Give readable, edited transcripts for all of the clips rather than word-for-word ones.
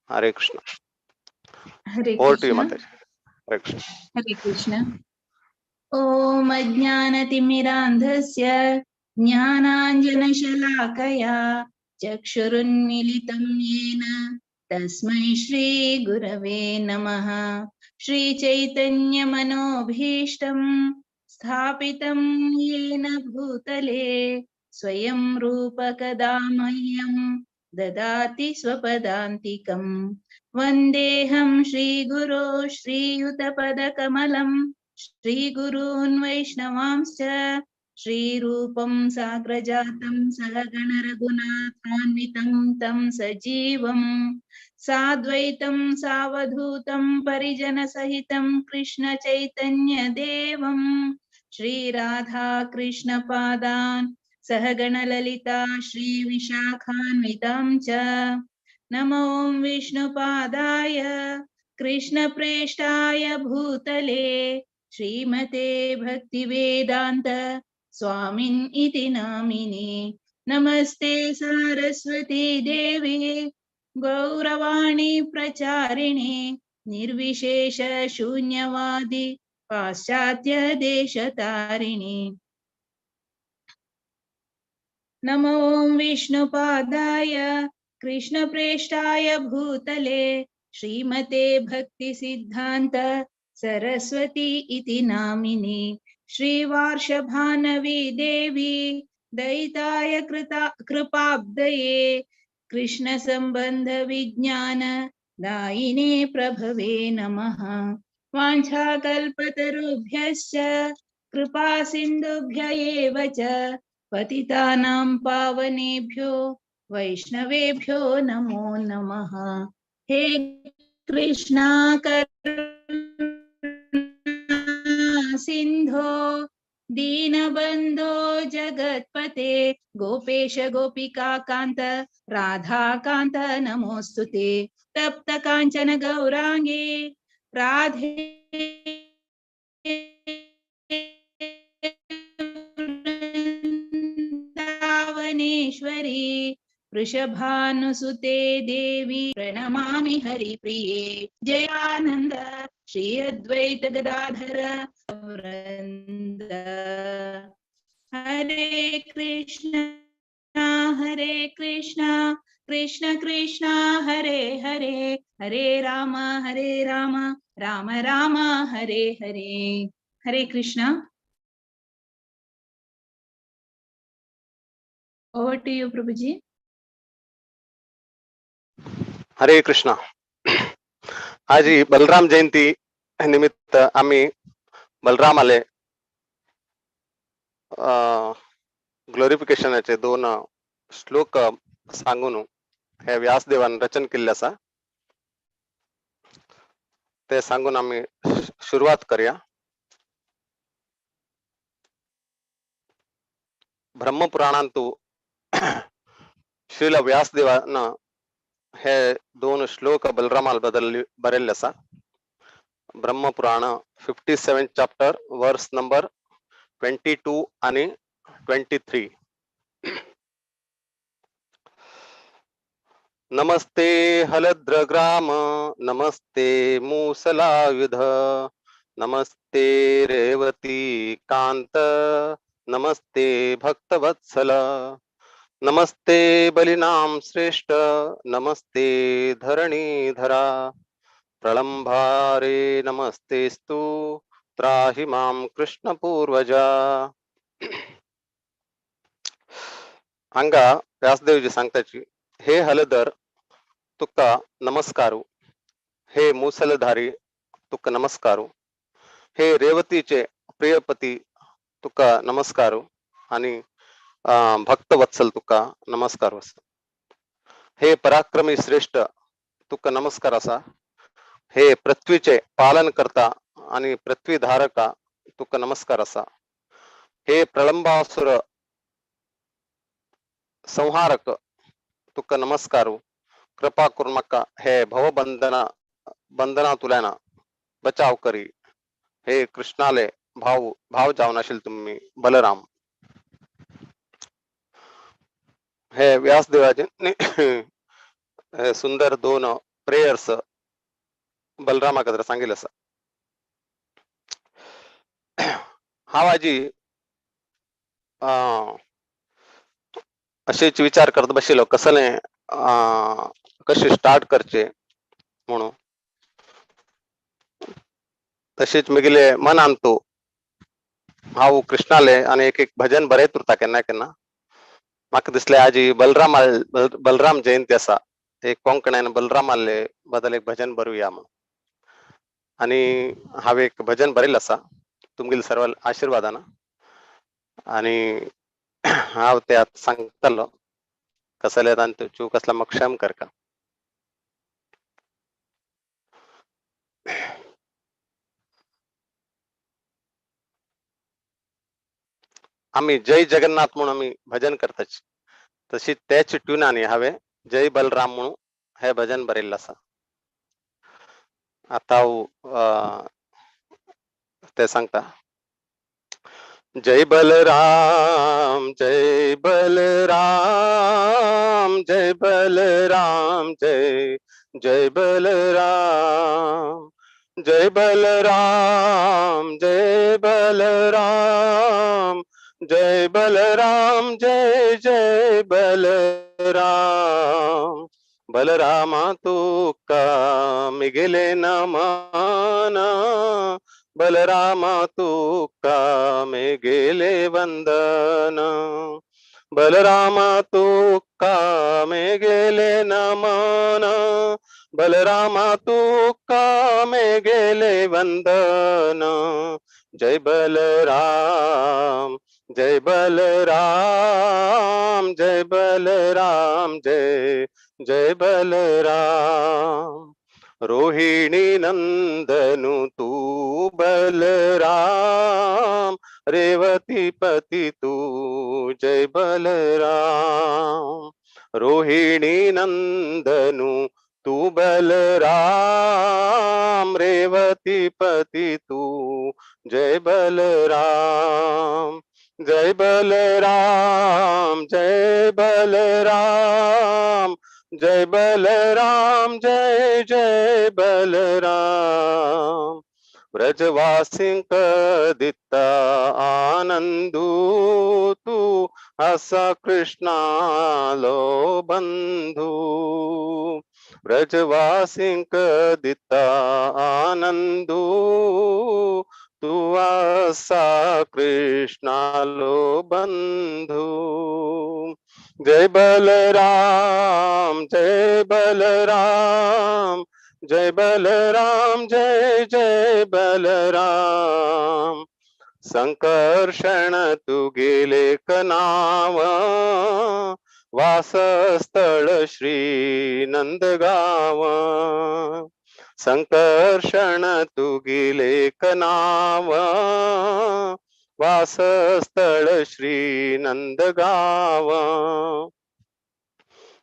Hare Krishna. Hare over to you Krishna. Mataji. Hare Krishna. Hare Krishna. ॐ अज्ञानतिमिरान्धस्य ज्ञानाञ्जनशलाकया चक्षुरुन्मीलितं येन तस्मै श्रीगुरवे नमः। श्रीचैतन्यमनोभीष्टं स्थापितं येन भूतले स्वयं रूपकदा मह्यं ददाति स्वपदान्तिकं। वन्देऽहं श्रीगुरो श्रीयुतपदकमलं श्रीगुरून् वैष्णवांश्च श्रीरूपं साग्रजातं सहगणरघुनाथान्वितं तं सजीवं साद्वैतं सावधूतं परिजनसहितं कृष्णचैतन्यदेवं श्रीराधाकृष्णपादान् सहगणललिता श्रीविशाखान्वितं च। नमो विष्णुपादाय कृष्णप्रेष्ठाय भूतले श्रीमते भक्तिवेदान्त स्वामिन् इति नामिने। नमस्ते सारस्वती देवी गौरवाणी प्रचारिणे निर्विशेष शून्यवादी पाश्चात्य देशतारिणे। नमो विष्णुपादाय कृष्णप्रेष्ठाय भूतले श्रीमते भक्तिसिद्धान्त सरस्वती इति नामिने। श्रीवार्षभानवी देवी दयिताय कृपाब्दये कृष्ण संबंध विज्ञान दायिने प्रभवे नमः। वाञ्छाकल्पतरुभ्यश्च कृपा सिन्धुभ्य एव च पतितानां पावनेभ्यो वैष्णवेभ्यो नमो नमः। हे कृष्णा करुणा सिन्धो दीनबन्धो जगत्पते गोपेश गोपिका कान्त राधाकान्त नमोऽस्तु ते। तप्त काञ्चन गौराङ्गे राधे वृन्दावनेश्वरी वृषभानुसुते देवी प्रणमामि हरिप्रिये। जयानंद श्री अद्वैत गदाधर वृंद। हरे कृष्ण कृष्ण कृष्ण हरे हरे, हरे Ram Ram Ram Hare Hare. Hare Krishna. Over to you Prabhuji. Hare Krishna. आज बलराम जयंती निमित्त आम्ही बलरामाले ग्लोरिफिकेशनाचे दोन श्लोक सांगून हे व्यासदेवान रचन केल्ले आसा, ते सांगून आम्ही सुरवात करूया। ब्रह्मपुराणांतु श्रील व्यासदेवान हे दोन श्लोक बलरामाल बरयल्ले आसा। Brahmapurana 57 chapter verse number 22 आणि 23। नमस्ते हलद्रग्राम नमस्ते मूसलायुध नमस्ते रेवती कांत नमस्ते भक्तवत्सल नमस्ते बलिनाम श्रेष्ठ नमस्ते धरणीधरा प्रलंभारे नमस्तेस्तु त्राहि मां कृष्ण पूर्वजा। हांगा व्यासदेवजी सांगताची, हे हलधर तुका नमस्कारू, हे मुसलधारी तुका नमस्कारू, हे रेवतीचे प्रियपती तुका नमस्कारू आणि भक्तवत्सल तुका नमस्कार आसा। हे पराक्रमी श्रेष्ठ तुका नमस्कार आसा। हे पृथ्वीचे पालन करता आणि पृथ्वीधारका तुका नमस्कार आसा। हे प्रलंबासुर संहारक तुका नमस्कारू, कृपा करून म्हाका हे भवबंधना बंधनातुल्यान बचाव करी। हे कृष्णाले भाव भाव जावन आशिल्ले तुमी बलराम। हे व्यासदेवाचे सुंदर दोन प्रेयर्स बलरामा कदर सांगिल्लें आसा. हांव आजी अशेच विचार करत बशिल्लो कसलें कशें स्टार्ट करचें म्हणून. तशेंच म्हगेले मनान तूं हांव कृष्णाले आनी एक एक भजन बरयत उरता केन्ना केन्ना. म्हाका दिसलें आजी बलराम बलराम जयंती आसा, एक कोंकण्यान बलरामाले बदल एक भजन बरोवया म्हणून. आनी हांवें एक भजन बरयलें आसा तुमगेले सर्व आशिर्वादान, आनी हांव ते आतां सांगतलो कसले आनी चूक आसल्यार म्हाका क्षम करका. आमी जय जगन्नाथ म्हणून आमी भजन करताची, तशी त्याच ट्युनानी हांवें जय बलराम म्हणून हे भजन बरयल्लें आसा. आतां हांव ते सांगता. जय बलराम जय बलराम जय बलराम जय जय बलराम जय बलराम जय बलराम जय बलराम जय जय बलराम. बलरामा तुका मिगेले नमन, बलरामा तुका मेगेले वंदन, बलरामा तुका मेगेले नमन, बलरामा तुका मेगेले वंदन. जय बलराम जय बलराम जय बलराम जय जय बलराम. रोहिणी नंदनु तू बलराम, रेवती पति तू जय बलराम. रोहिणी नंदनु तू बलराम, रेवती पति तू जय बलराम. जय बलराम जय बलराम जय बलराम जय जय बलराम. व्रजवासिंक दिता आनंदू तू असा कृष्णालो बंधू, व्रजवासिंक दिता आनंदू तू असा कृष्णालो बंधू. जय बलराम जय बलराम जय बलराम जय जय बलराम. संकर्षण तू गेले कनाव, वासस्थळ श्री नंदगाव. संकर्षण तू गेले कनाव, वासस्थळ श्री नंदगाव.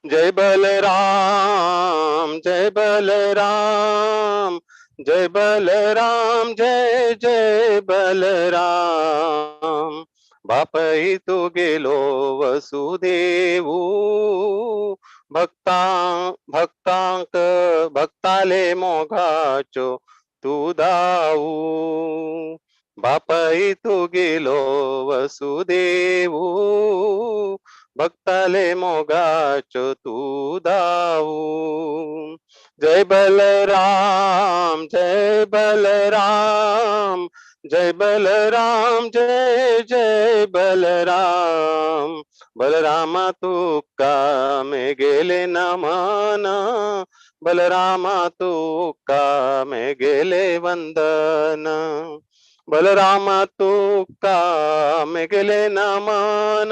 जय बलराम जय बलराम जय बलराम जय जय बलराम. बापई तू गेलो वसुदेवू, भक्ता भक्तांक भक्ताले मोगाचो तू दाऊ. बापई तू गेलो वसुदेवू, भक्ताले मोगाचो तू दाऊ. जय बलराम जय बलराम जय बलराम जय जय बलराम. बलरामा तुका मेगेले नमन, बलरामा तुका मेगेले वंदन, बलरामा तुका मेगेले नमन,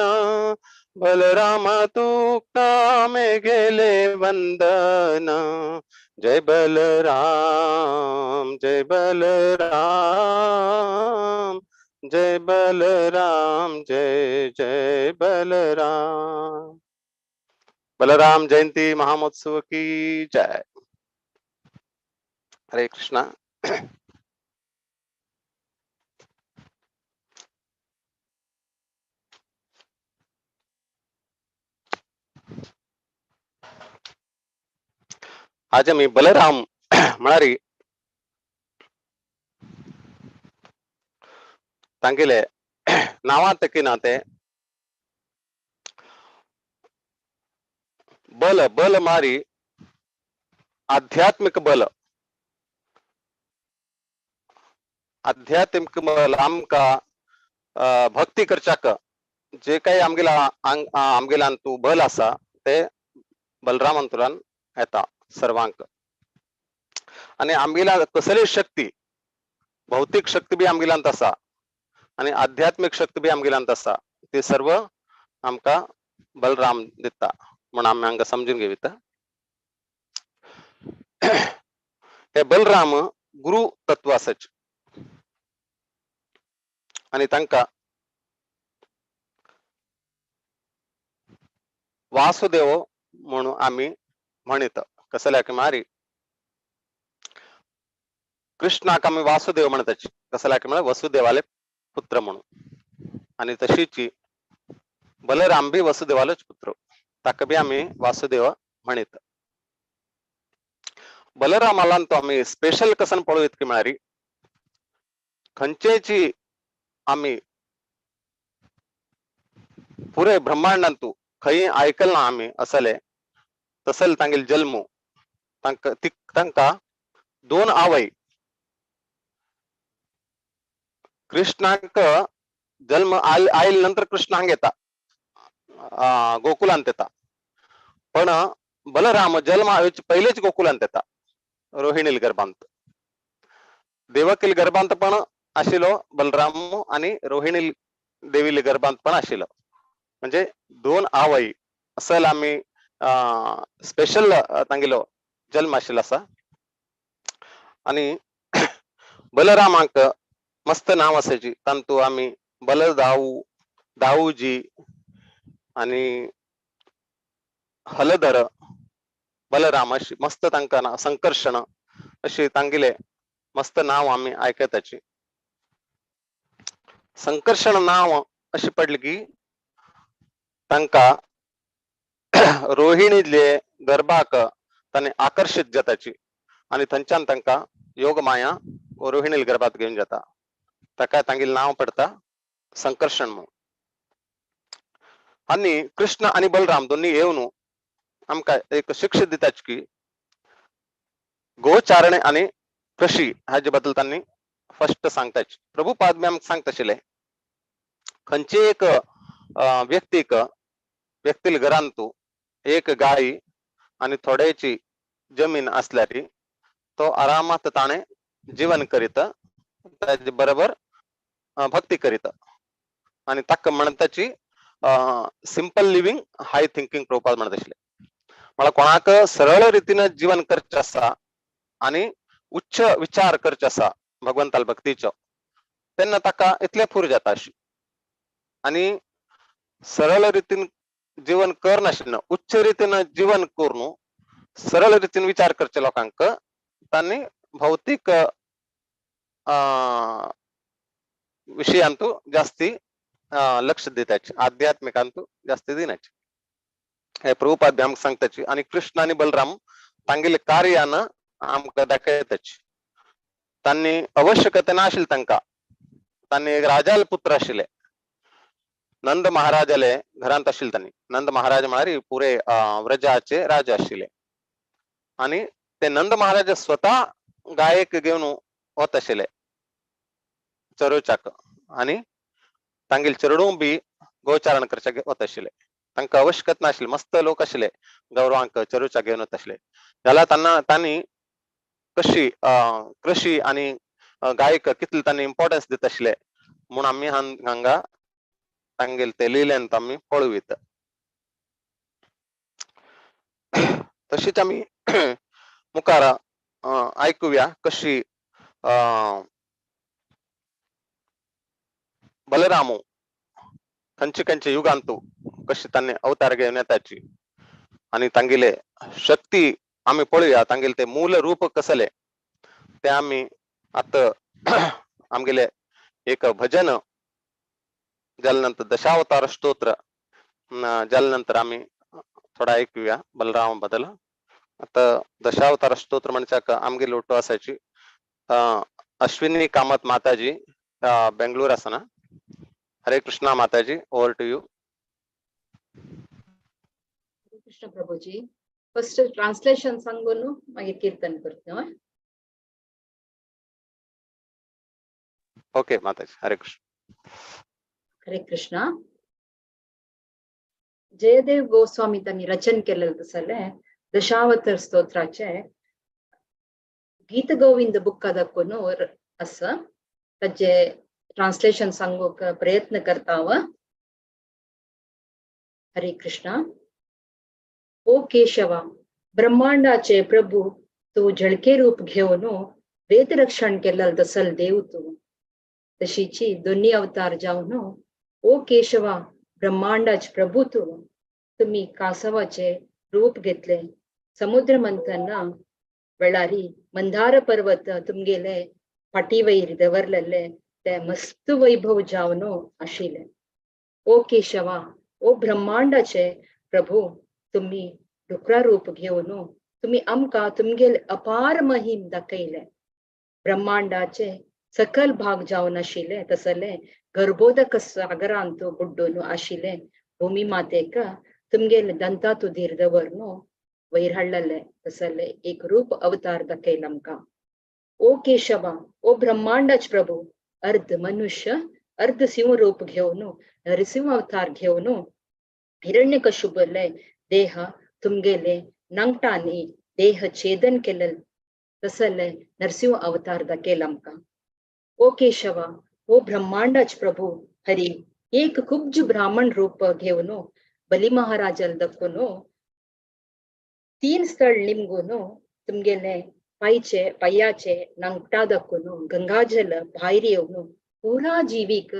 बलरामा तुका मेगेले वंदन. जय बलराम जय बलराम जय बलराम जय जय बलराम. बलराम जयंती महामहोत्सव की जय. हरे कृष्णा. आज आमी बलराम म्हळ्यार तांगेले नांवां की ना ते बल बल मारी आध्यात्मिक बल, आध्यात्मिक बल आमकां भक्ती करच्याक जे काही आमगेला आमगेल्यान तूं बल आसा ते बलरामांतुलान येता सर्वांक. आनी आमगेल्या कसली शक्ती, भौतिक शक्ती बी आमगेल्यांत आसा आनी आध्यात्मिक शक्ती बी आमगेल्यांत आसा, ती सर्व आमकां बलराम दिता म्हण आमी हांगा समजून घेवता. हे बलराम गुरु तत्व आसाच आनी तांकां वासुदेव म्हणून आमी म्हणित. कसल्या की मारी कृष्णाक आमी वासुदेव म्हणताची, कसल्या की म्हळ्यार वसुदेवाले पुत्र म्हणून. आनी तशीची बलराम बी वसुदेवालोच पुत्र, ताका बी आमी वासुदेव म्हणित. बलरामालान तो आमी स्पेशल कसन पळोवयत की म्हळ्यार खंयचेची आमी पुरे ब्रह्मांडांतू खंय आयकल ना आमी असले तसल तांगेल जल्म. तांकां दोन आवय, कृष्णाक जल्म आयल नंतर कृष्ण हांग येता गोकुलांत येता, पण बलराम जल्म पयलेच गोकुलांत येता रोहिणील गर्भांत. देवकील गर्भांत पण आशिल्लो बलराम आनी रोहिणी देवील गर्भांत पण आशिल्लो. म्हणजे दोन आवय असल आमी स्पेशल तांगेलो जल्म आशिल्लो आसा. आनी बलरामाक मस्त नांव आसाची, तांतू आमी बलदाऊ, दाऊजी आनी हलधर बलराम अशी मस्त तांकां नांव, संकर्षण अशी तांगेले मस्त नांव आमी आयकताची. संकर्षण नांव अशी पडली की तांकां रोहिणीले गर्भाक ताणें आकर्शीत जाताची आनी थंयच्यान तांकां योगमाया रोहिणील गर्भात घेवन जाता. ताका तांगेलें नांव पडटा संकर्षण म्हणून. आनी कृष्ण आनी बलराम दोन्ही येवन आमकां एक शिक्षा दिताच की गोचारणे आनी कृषी हाजे बद्दल तांणी फर्स्ट सांगताच. प्रभुपाद बी आमकां सांगता आशिल्ले खंयचे एक व्यक्तीक व्यक्तील घरांतू एक गाय आनी थोड्याची जमीन आसल्यार तो आरामात ताणें जीवन करीत, ताजे बरोबर भक्ती करीत. आनी ताका म्हणटाची simple living high thinking Prabhupada म्हणत आशिल्ले. म्हळ्यार कोणाक सरळ रितीन जीवन करचें आसा आनी उच्च विचार करचे आसा भगवंताल भक्तीचो तेन्ना ताका इतलें पूर जाता अशी. आनी सरळ रितीन जीवन करनाशिल्लें, उच्च रितीन जीवन करून सरळ रितीन विचार करचे लोकांक तांणी भौतीक विशयांतू जास्ती लक्ष दिताची, आध्यात्मिकांतू जास्ती दिनाची. हे प्रभुपाद आमकां सांगताची. आनी कृष्ण आनी बलराम तांगेले कार्यान आमकां दाखयताची. तांणी आवश्यकता नाशिल्ली तांकां, तांणी एक राजाले पुत्र आशिल्ले, नंद महाराजाले घरांत आशिल्ले तांणी. नंद महाराज म्हळ्यार पुरे व्रजाचे राजा आशिल्ले आनी ते नंद महाराज स्वतः गायक घेवन वत आशिल्ले चरोवच्याक आनी तांगेले चेडूं बी गोचारण करच्याक वत आशिल्ले. तांकां आवश्यकता नाशिल्ली, मस्त लोक आशिल्ले गौरवांक चरोवच्याक घेवन वत आशिल्ले. जाल्यार तांना तांणी कशी कृषी आनी गायक कितले तांणी इम्पॉर्टन्स दिता आशिल्ले म्हूण आमी हांगा तांगेले ते लिल्यान आमी पळोवयत. तशीच आमी मुखार आयकुया कशी बलरामू खंयचे खंयचे युगांतू कशी तांणी अवतार घेवन येताची आनी तांगेले शक्ती आमी पळोवया, तांगेले ते मूल रूप कसले ते आमी आतां आमगेले एक भजन जाल्या नंतर दशावतार स्तोत्र जाल्या नंतर आमी थोडा ऐकूया बलराम बद्दल. आता दशावतार स्तोत्र म्हणच्याक आमगे लोटो आसाची अश्विनी कामत माताजी बेंगलोर आसना. Hare Krishna Mataji, over to you. Hare Krishna Prabhuji. First translation सांगून मागीर कीर्तन करता. ओके माताजी, हरे कृष्ण. हरे कृष्ण. जयदेव गोस्वामी त्यांनी रचन केलेलं तसले दशावतार स्तोत्राचे गीत गोविंद बुक दाखवून असं ताजे ट्रान्सलेशन सांगूक प्रयत्न करताव. हरे कृष्ण. ओ केशवा, ब्रह्मांडाचे प्रभू तू झळके रूप घेऊन वेद रक्षण केलं तसल देव तू. तशीची दोन्ही अवतार जाऊन ओ केशवा ब्रह्मांडाचे प्रभू तू तुम्ही कासवाचे रूप घेतले. समुद्र मंथना वेळारी मंदार पर्वत तुमगेले फाटीवयर दवरलेले ते मस्त वैभव जावन आशिल्ले. ओ केशवा, ओ ब्रह्मांडाचे प्रभू तुम्ही डुकरा रूप घेवन तुम्ही आमकां तुमगेले अपार महिम दाखयले. ब्रह्मांडाचे सकल भाग जावन आशिल्ले तसले गर्भोदक सागरांत बुड्डून आशिल्ले भूमी मातेक तुमगेले दंता तुदीर दवरन वयर हाडलेले तसले एक रूप अवतार दाखयले आमकां. ओ केशवा, ओ ब्रह्मांडाचे प्रभू अर्ध मनुष्य अर्ध सिंह रूप घेवन नरसिंह अवतार घेवन हिरण्यकशुपले देह तुमगेले नंगटांनी देह छेदन केले तसले नरसिंह अवतार दाखयले आमकां. ओ केशवा, ओ ब्रह्मांडाचे प्रभू हरी एक कुब्ज ब्राह्मण रूप घेवन बली महाराजाला दाखोवन तीन स्थळ निमगून तुमगेले पायचे पायाचे नंगटा दाखोवन गंगाजल भायर येवन पुरा जीवीक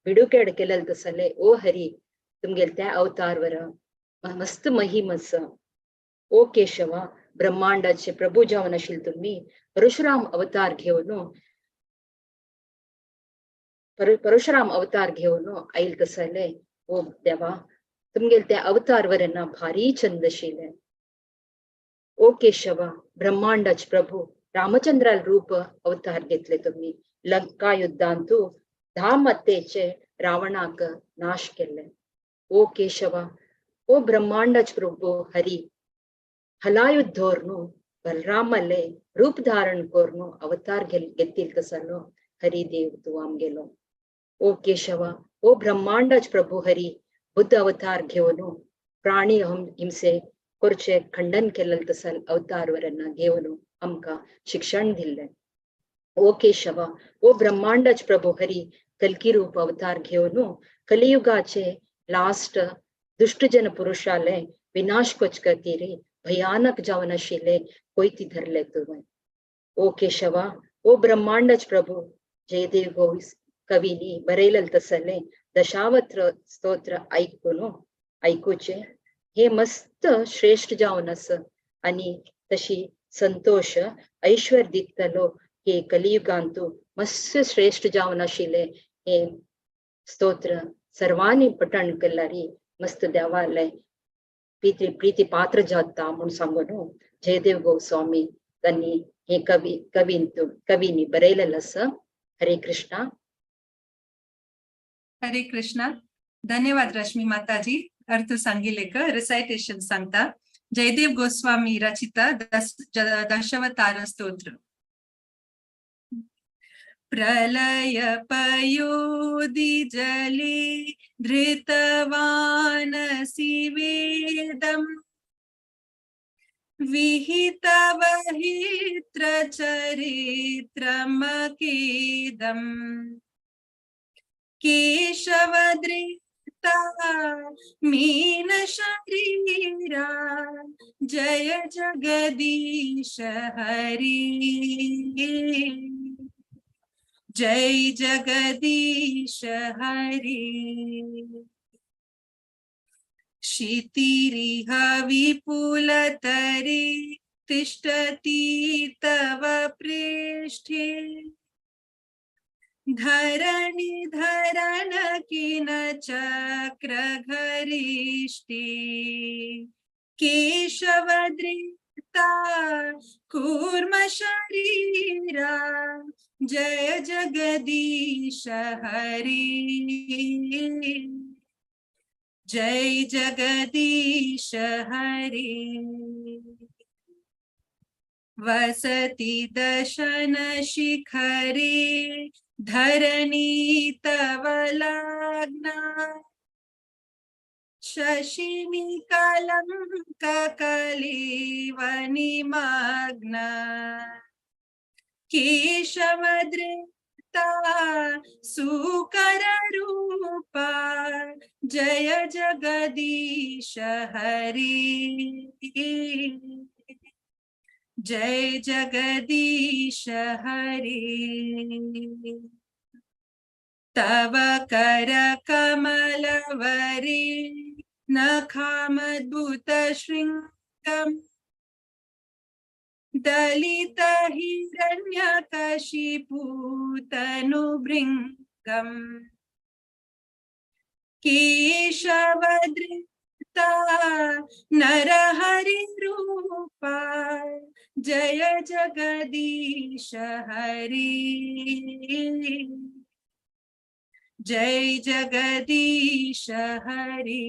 बिडुकेड केलेल तसले ओ हरी तुमगेले त्या अवतारवर मस्त महिम आसा. ओ केशवा, ब्रह्मांडाचे प्रभू जावन आशिल्ले तुम्ही परशुराम अवतार घेवन परशुराम अवतार घेवन आयल तसले ओ देवा तुमगेले त्या अवतारवर ना भारी चंद आशिल्ले. ओ केशवा, ब्रह्मांडाचे प्रभू रामचंद्राल रूप अवतार घेतले तुम्ही. लंका युद्धांतू 10 मत्तेचे रावणाक नाश केले. ओ केशवा, ओ ब्रह्मांडाचे प्रभू हरी हलायुद्धोरनु बलरामले रूप धारण करून अवतार घेतील तसलो हरी देव तू आमगेलो. ओ केशवा, ओ ब्रह्मांडाचे प्रभू हरी बुद्ध अवतार घेवन प्राणी हिंसे करचे खंडन केलेल तसल अवतारवरांना घेवन आमकां शिक्षण दिल्लें. ओ केशवा, ओ ब्रह्मांडाचे प्रभू हरी कलकी रूप अवतार घेवन कलियुगाचे लास्ट दुष्टजन पुरुषाले विनाश कोच खातीर भयानक जावन आशिल्ले कोयती धरले तुवें. ओ केशवा, ओ ब्रह्मांडाचे प्रभू जयदेव गोविस कवीनी बरयलेल तसले दशावतार स्तोत्र आयकून आयकुचे हे मस्त श्रेष्ठ जावन आसा आनी तशी संतोष ऐश्वर दितलो हे कलियुगांतू मस्त श्रेष्ठ जावन आशिल्ले हे स्तोत्र सर्वांनी पठण केल्यारी मस्त देवाले प्रीती प्रीती पात्र जाता म्हूण सांगून जयदेव गोस्वामी त्यांनी हे कवी कवींतू कवीनी बरयलेलें आसा. हरे कृष्णा. हरे कृष्णा. धन्यवाद रश्मी माताजी. अर्थ सांगिले का रिसाइटेशन सांगता. जयदेव गोस्वामी रचिता दशावतार स्तोत्र. प्रलय पयोधि जले धृतवानसि वेदम् विहितवहित्र चरित्रमकीदम् केशवदृता मीन शरीरा जय जगदीश हरि जय जगदीश हरि। क्षितिरिह विपुलतरे तिष्ठति तव पृष्ठे धरणि धरण किन चक्रघरिष्ठे केशवदृता कूर्म शरीरा जय जगदीश हरे, जय जगदीश हरे। वसति दशन शिखरे धरणी तव लग्ना, शशिनिकलंक कलेव निमग्ना। केशवधृता सुकररूपा जय जगदीश हरे, जय जगदीश हरे। तव कर कमलवरे नखामद्भुत शृङ्गम् दलित हिरण्यकशिपूतनुभृङ्गम्। केशवधृता नरहरिरूपा जय जगदीश हरे, जय जगदीश हरे।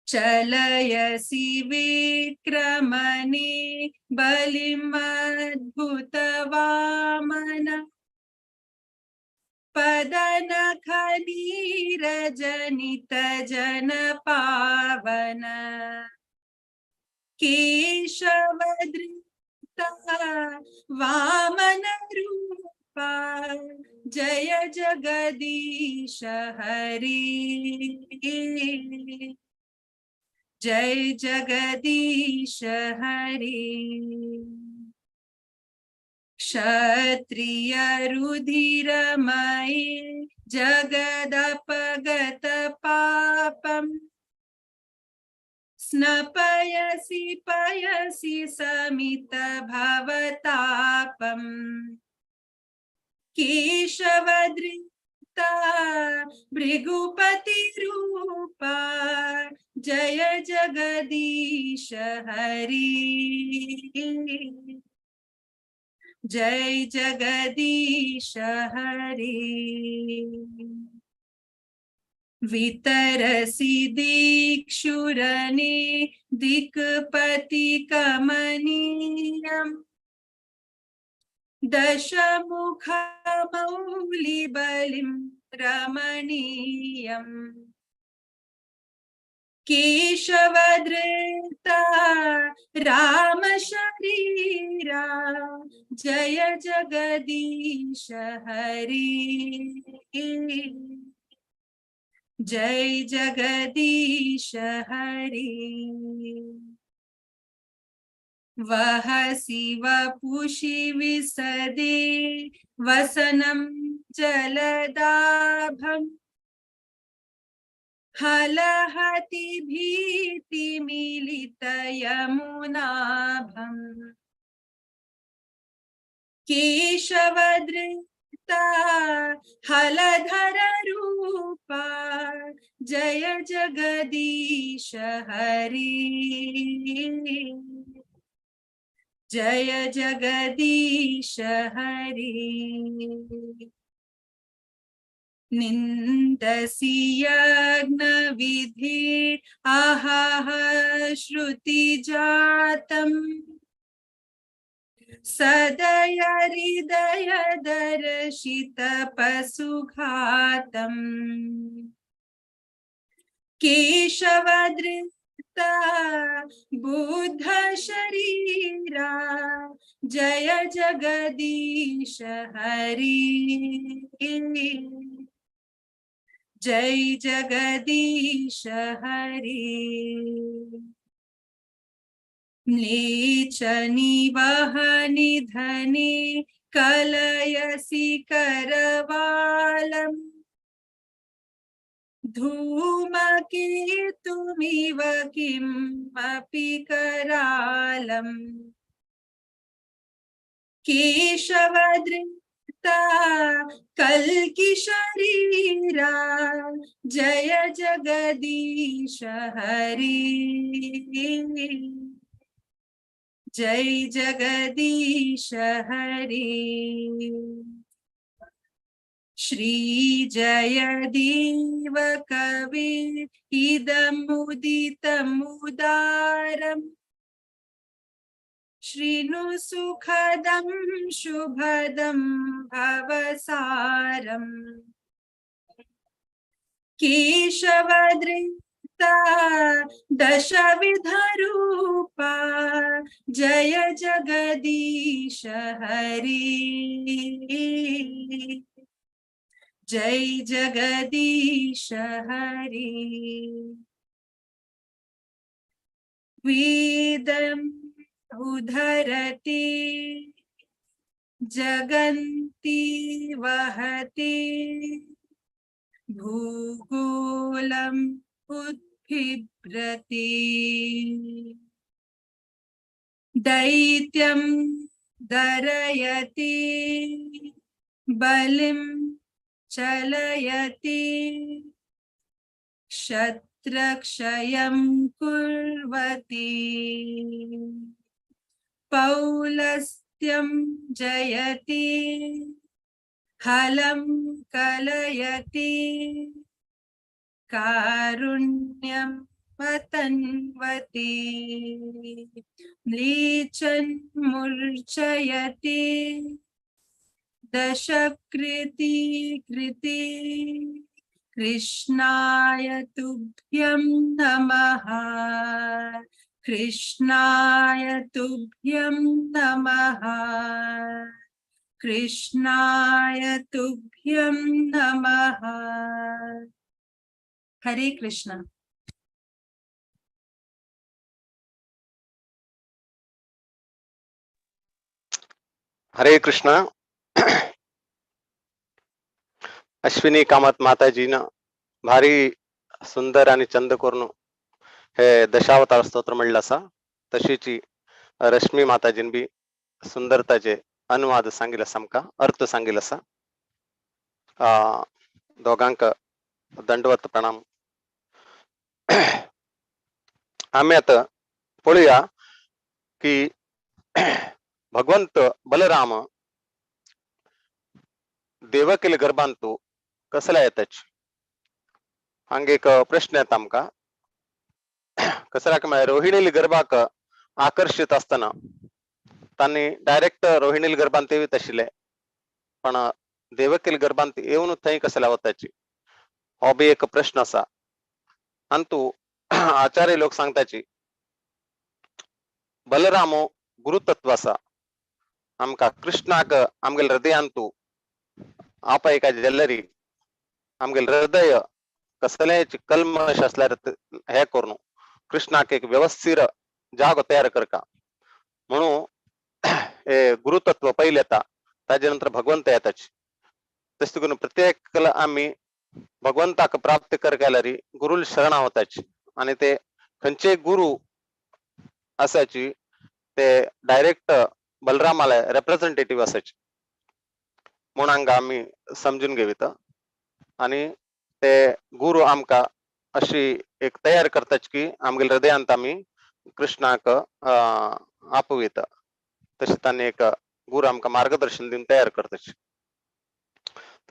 चलयसि विक्रमणे बलिमद्भुतवामन, पदनखनीरजनित जन पावन। केशवधृता वामन रूपा जय जगदीश हरे, जय जगदीश हरे। क्षत्रिय रुधिरमये जगदपगत पापम्, स्नपयसि पयसि समित भवतापम्। केशवधृता भृगुपति रूपा जय जगदीश हरे, जय जगदीश हरे। वितरसि दीक्षुरने दिक्पति कमनीयम्, दशमुखमौलिबलिं रमणीयम्। केशवधृता रामशरीरा जय जगदीश हरे, जय जगदीश हरे। वहसि वपुषि विसदे वसनं जलदाभम्, हलहति भीतिमिलित यमुनाभम्। केशवधृता हलधर रूपा जय जगदीश हरे, जय जगदीश हरे। निन्दसि यज्ञविधि आहाह श्रुतिजातम्, सदय हृदय दर्शित पशुघातम्। केशवधृता बुद्ध शरीरा जय जगदीश हरे, जय जगदीश हरे। म्लेच्छ निवहनि धने कलयसि करवालम्, धूमकेतुमिव किमपि करालम्। केशवधृता कल्की शरीरा जय जगदीश हरि जय जगदीश हरि। श्री जयदेव कवि इदमुदितमुदारम् श्रीनु सुखदं शुभदं भवसारम् केशवदृता दशविधरूपा जय जगदीश हरि जय जगदीश हरि। वेदं उधरति जगन्ति वहति भूगोलम् उद्बिभ्रति दैत्यं दरयति बलिं चलयति क्षत्रक्षयं कुर्वति पौलस्त्यं जयति हलं कलयति कारुण्यं पतन्वति म्लेच्छन्मूर्छयति दशकृति कृति कृष्णाय तुभ्यं नमः कृष्णाय तुभ्यं नमः कृष्णाय तुभ्यं नमः। हरे कृष्णा। हरे कृष्णा। अश्विनी कामत माताजीनं भारी सुंदर आणि चंद करून हे दशावतार स्तोत्र म्हणलं असा। तशीची रश्मी माताजीन बी सुंदरताचे अनुवाद सांगितलं आमकां, अर्थ सांगितलं असा। दोगांक दंडवत प्रणाम। आम्ही आता पळोवया की भगवंत बलराम देवकील गर्भांतु कसला येताच हांगा एक प्रश्न येता आमकां। कसला म्हळ्यार रोहिणील गर्भाक आकर्षित आसतना तांणी डायरेक्ट रोहिणील गर्भांत येत आशिल्ले, पण देवकील गर्भांत येवन थंय कसला वताची हो बी एक प्रश्न आसा। अंतु आचार्य लोक सांगताची बलराम गुरुतत्व आसा, आमकां कृष्णाक आमगेले हृदयांतु आपयका जल्लरी आमगेले हृदय कसलेच कल्मश आसल्यार हे करून कृष्णाक एक व्यवस्थित जागो तयार करका म्हणून हे गुरुतत्व पहिले येता, ताजे नंतर भगवंत येताच। तशें करून प्रत्येक आमी भगवंताक प्राप्त करका गुरुल शरणा वताची आणि ते खंयचे गुरु आसाची ते डायरेक्ट बलरामाला रेप्रेझेंटेटिव्ह असायचे म्हणून हांगा आमी समजून घेवता। आणि ते गुरु आमकां अशी एक तयार करताच की आमगेले हृदयांत आमी कृष्णाक आपोवता, तशें तांणी एक गुरु आमकां मार्गदर्शन दिवन तयार करताच।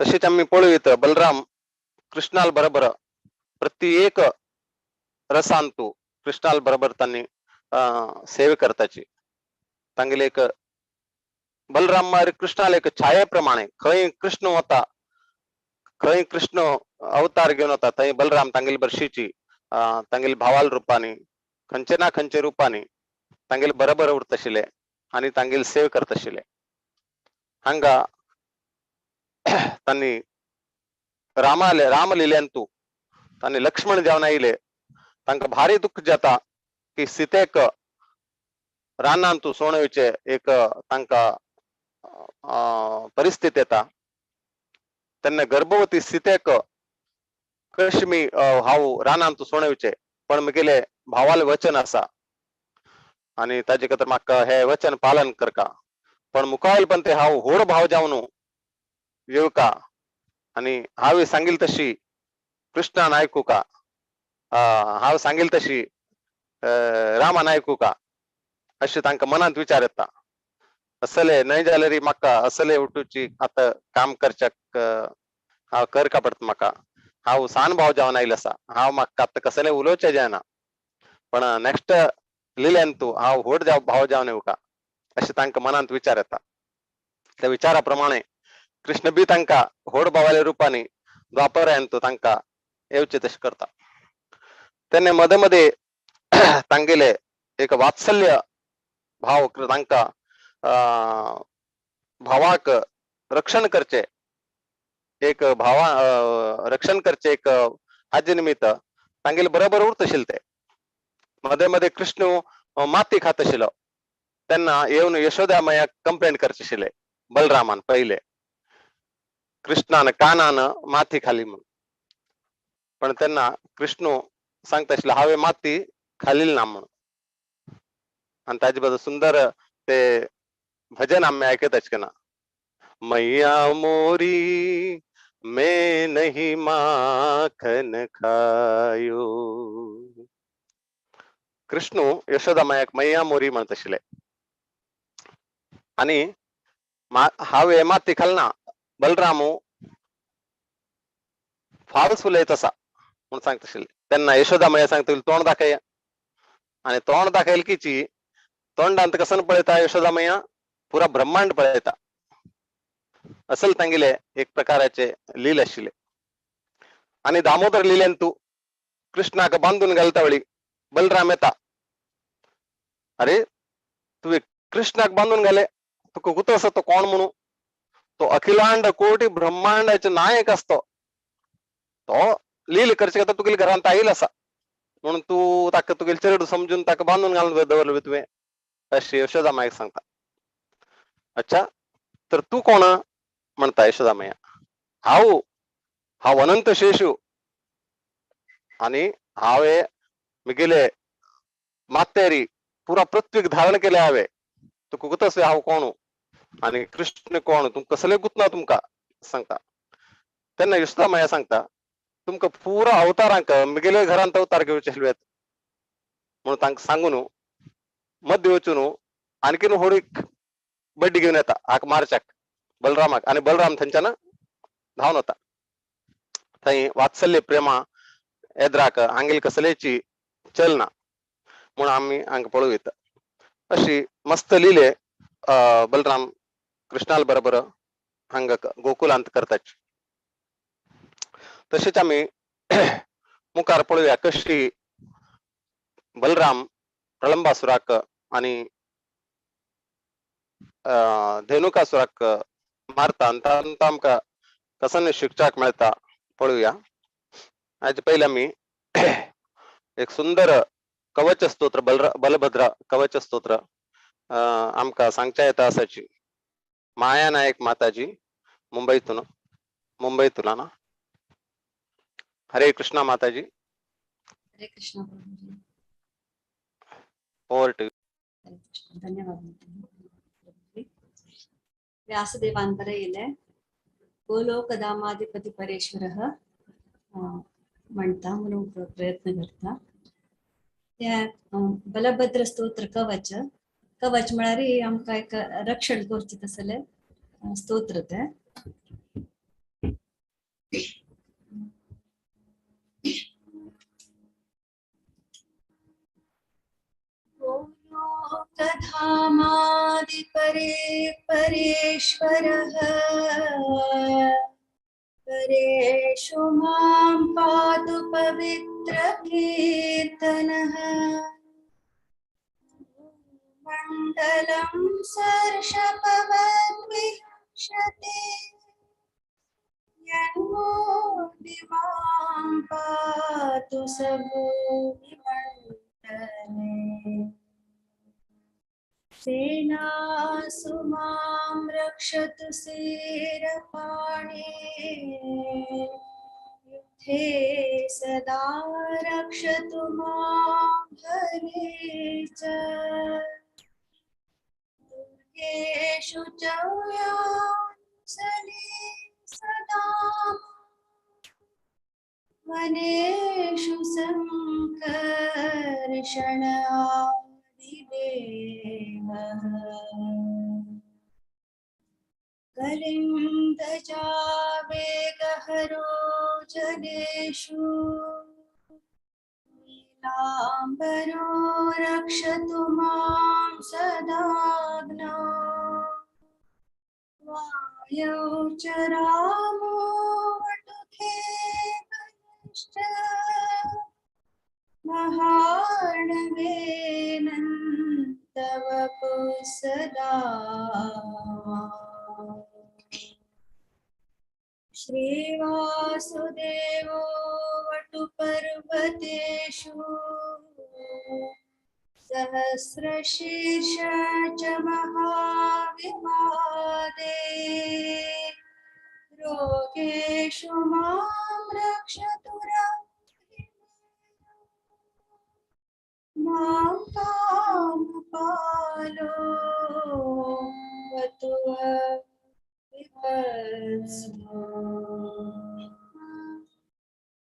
तशेंच आमी पळयत बलराम कृष्णाल बरोबर प्रत्येक रसांतु कृष्णाल बरोबर तांणी सेवे करताची। तांगेले एक बलराम मारी कृष्णाले एक छाये प्रमाणे खंय कृष्ण वता, खंय कृष्ण अवतार घेवन वता थंय बलराम तांगेले बरशीची तांगेले भावाल रुपानी खंयचे ना खंयचे रुपानी तांगेले बरोबर उरताशिल्ले आनी तांगेले सेव करताशिल्ले। हांगा तांणी रामाले रामलिल्यांतु तांणी लक्ष्मण जावन आयले तांकां भारी दुःख जाता की सीतेक रानांतु सोणवचे एक तांकां परिस्थिती येता तेन्ना गर्भवती सीतेक कशी मी हांव रानांतु सोणवचे, पण म्हगेले भावाले वचन आसा आनी ताजे खातीर म्हाका हे वचन पालन करका, पण मुखावयले पण ते हांव व्हड भाव जावन येवका आनी हांवें सांगील तशी कृष्णान आयकुका, हांव सांगील तशी रामान आयकुका अशें तांकां मनांत विचार येता. असले न्हय जाल्यार म्हाका असले उठुची आतां काम करच्याक हांव करका पडटा म्हाका, हांव सान भाव जावन आयलो आसा, हांव म्हाका आतां कसलें उलोवचें जायना, पण नेक्स्ट लिल्यान तूं हांव व्हड भाव जावन येवका अशें तांकां मनांत विचार येता. त्या विचारा प्रमाणे कृष्ण बी तांकां व्हड भावाल्या रुपांनी द्वापरायन तो तांकां येवचें तशें करता. तेन्ना मदें मदें तांगेले एक वात्सल्य भाव तांकां भावाक रक्षण करचें एक भावा रक्षण करचें एक हाजे निमित्त तांगेले बरोबर उरतशिल्ले ते. मदें मदें कृष्ण माती खात आशिल्लो तेन्ना येवन यशोदा मायाक कंप्लेंट करचे आशिल्ले बलरामान, पयले कृष्णान कानान माती खाली म्हणून. पण तेन्ना कृष्ण सांगता आशिल्लो हांवें माती खालील ना म्हणून. आनी ताजे बद्दल सुंदर ते भजन आमी आयकत आसतना, मैया मोरी मैं नहीं माखन खायो. कृष्ण यशोदा मायाक मैया मोरी म्हणत आशिल्ले आनी हांवें माती खालना बलरामू फाल्स उलयत आसा म्हूण सांगता आशिल्ले. तेन्ना यशोदा माया सांगता तोंड दाखय, आनी तोंड दाखयल कीची तोंडांत कसन पळयता यशोदा मैया पुरा ब्रह्मांड पळयता. असल तांगेले एक प्रकाराचे लील आशिल्ले. आनी दामोदर लिलेन तूं कृष्णाक बांदून घालता वेळी बलराम येता, अरे तुवें कृष्णाक बांदून घाले, तुका कुतो आसा तो कोण म्हणून, तो अखिलांड कोटी ब्रह्मांडाचे नायक आसतो, तो लील करचे खातीर तुगेले घरांत आयिल्लो आसा म्हणून तूं ताका तुगेले चेडूं समजून ताका बांदून घालून दवरलें तुवें अशें यशोदा मायक सांगता. अच्छा तर तूं कोण म्हणटा यशोदा माया, हांव हांव अनंत शेशू आनी हांवें मिगेले मातेरी पुरा पृथ्वीक धारण केले हांवें, तुका गुतस हांव कोण आनी कृष्ण कोण, तुमकां कसलें गुतना तुमकां सांगता. तेन्ना यशोदा माया सांगता तुमकां पुरा अवतारांक मिगेले घरांत अवतार घेवचे आशिल्ले म्हणून तांकां सांगून मध्य वचून आणखीन होडीक बड्डी घेवन येता हाका मारच्याक बलरामाक, आनी बलराम थंयच्यान धांवन वता. थंय वात्सल्य प्रेमा एद्राक हांगेली कसलेची चलना म्हूण आमी हांगा पळोवं येता. अशी मस्त लिले बलराम कृष्णाल बरोबर हांगा गोकुलांत करताची. तशेंच आमी मुखार पळोवया कशी बलराम प्रलंबासुराक आनी धेनुकासुराक मारता आनी तांकां आमकां कसन शिकच्याक मेळटा पळोवया. हाजे पयलीं आमी एक सुंदर कवच स्तोत्र बलभद्र कवच स्तोत्र आमकां सांगच्या येता आसाची माया नायक माताजी मुंबईतून, मुंबईतून ना. हरे कृष्णा माताजी. हरे कृष्णा प्रभुजी. Over to. हरे कृष्णा, धन्यवाद प्रभुजी. व्यासदेवांतर येले गोलोकधामाधिपती परेश्वरः म्हणता म्हणून प्रयत्न करता. त्या बलभद्र स्तोत्र कवच, कवच म्हळ्यार आमकां एक रक्षण करचें तसलें स्तोत्र तें. गोलोकधामाधिपरे परेश्वरः परेषु मां पातु पवित्रकीर्तनः मण्डलं सर्षपवद्विशते यन्मूर्ति मां पातु स भूमिमण्डले. सेनासु मां रक्षतु सेरपाणे युद्धे सदा रक्षतु मां हरे च दुर्गेषु च व्यासने वनेषु सङ्कर्षणादिदेवः। कलिन्दजावेगहरो जलेषु नीलाम्बरो रक्षतु मां सदाग्नौ। वायौ च रामो वटुके बलिश्च महार्णवेनन्तवपु सदा। श्रीवासुदेवो वटुपर्वतेषु सहस्रशीर्ष च महाविवादे। रोगेषु मां रक्षतु मां कामपालो वतु विपत्सु।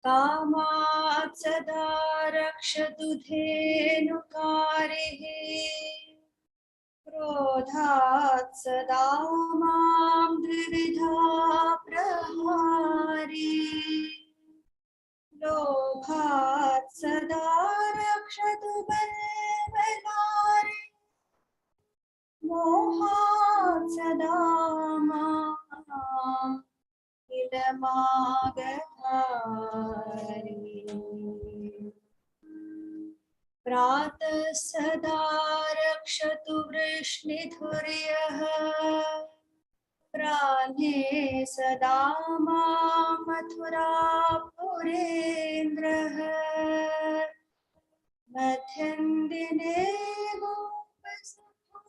कामात् सदा रक्षतु धेनुकारिः क्रोधात् सदा मां द्विविधा प्रहारि। लोभात् सदा रक्षतु बलबलारि मोहात् सदा मां किलमागधारि। प्रातः सदा रक्षतु वृष्णिधुर्यः प्राणे सदा मां मथुरापुरेन्द्रः। मध्यन्दिने गोपसखो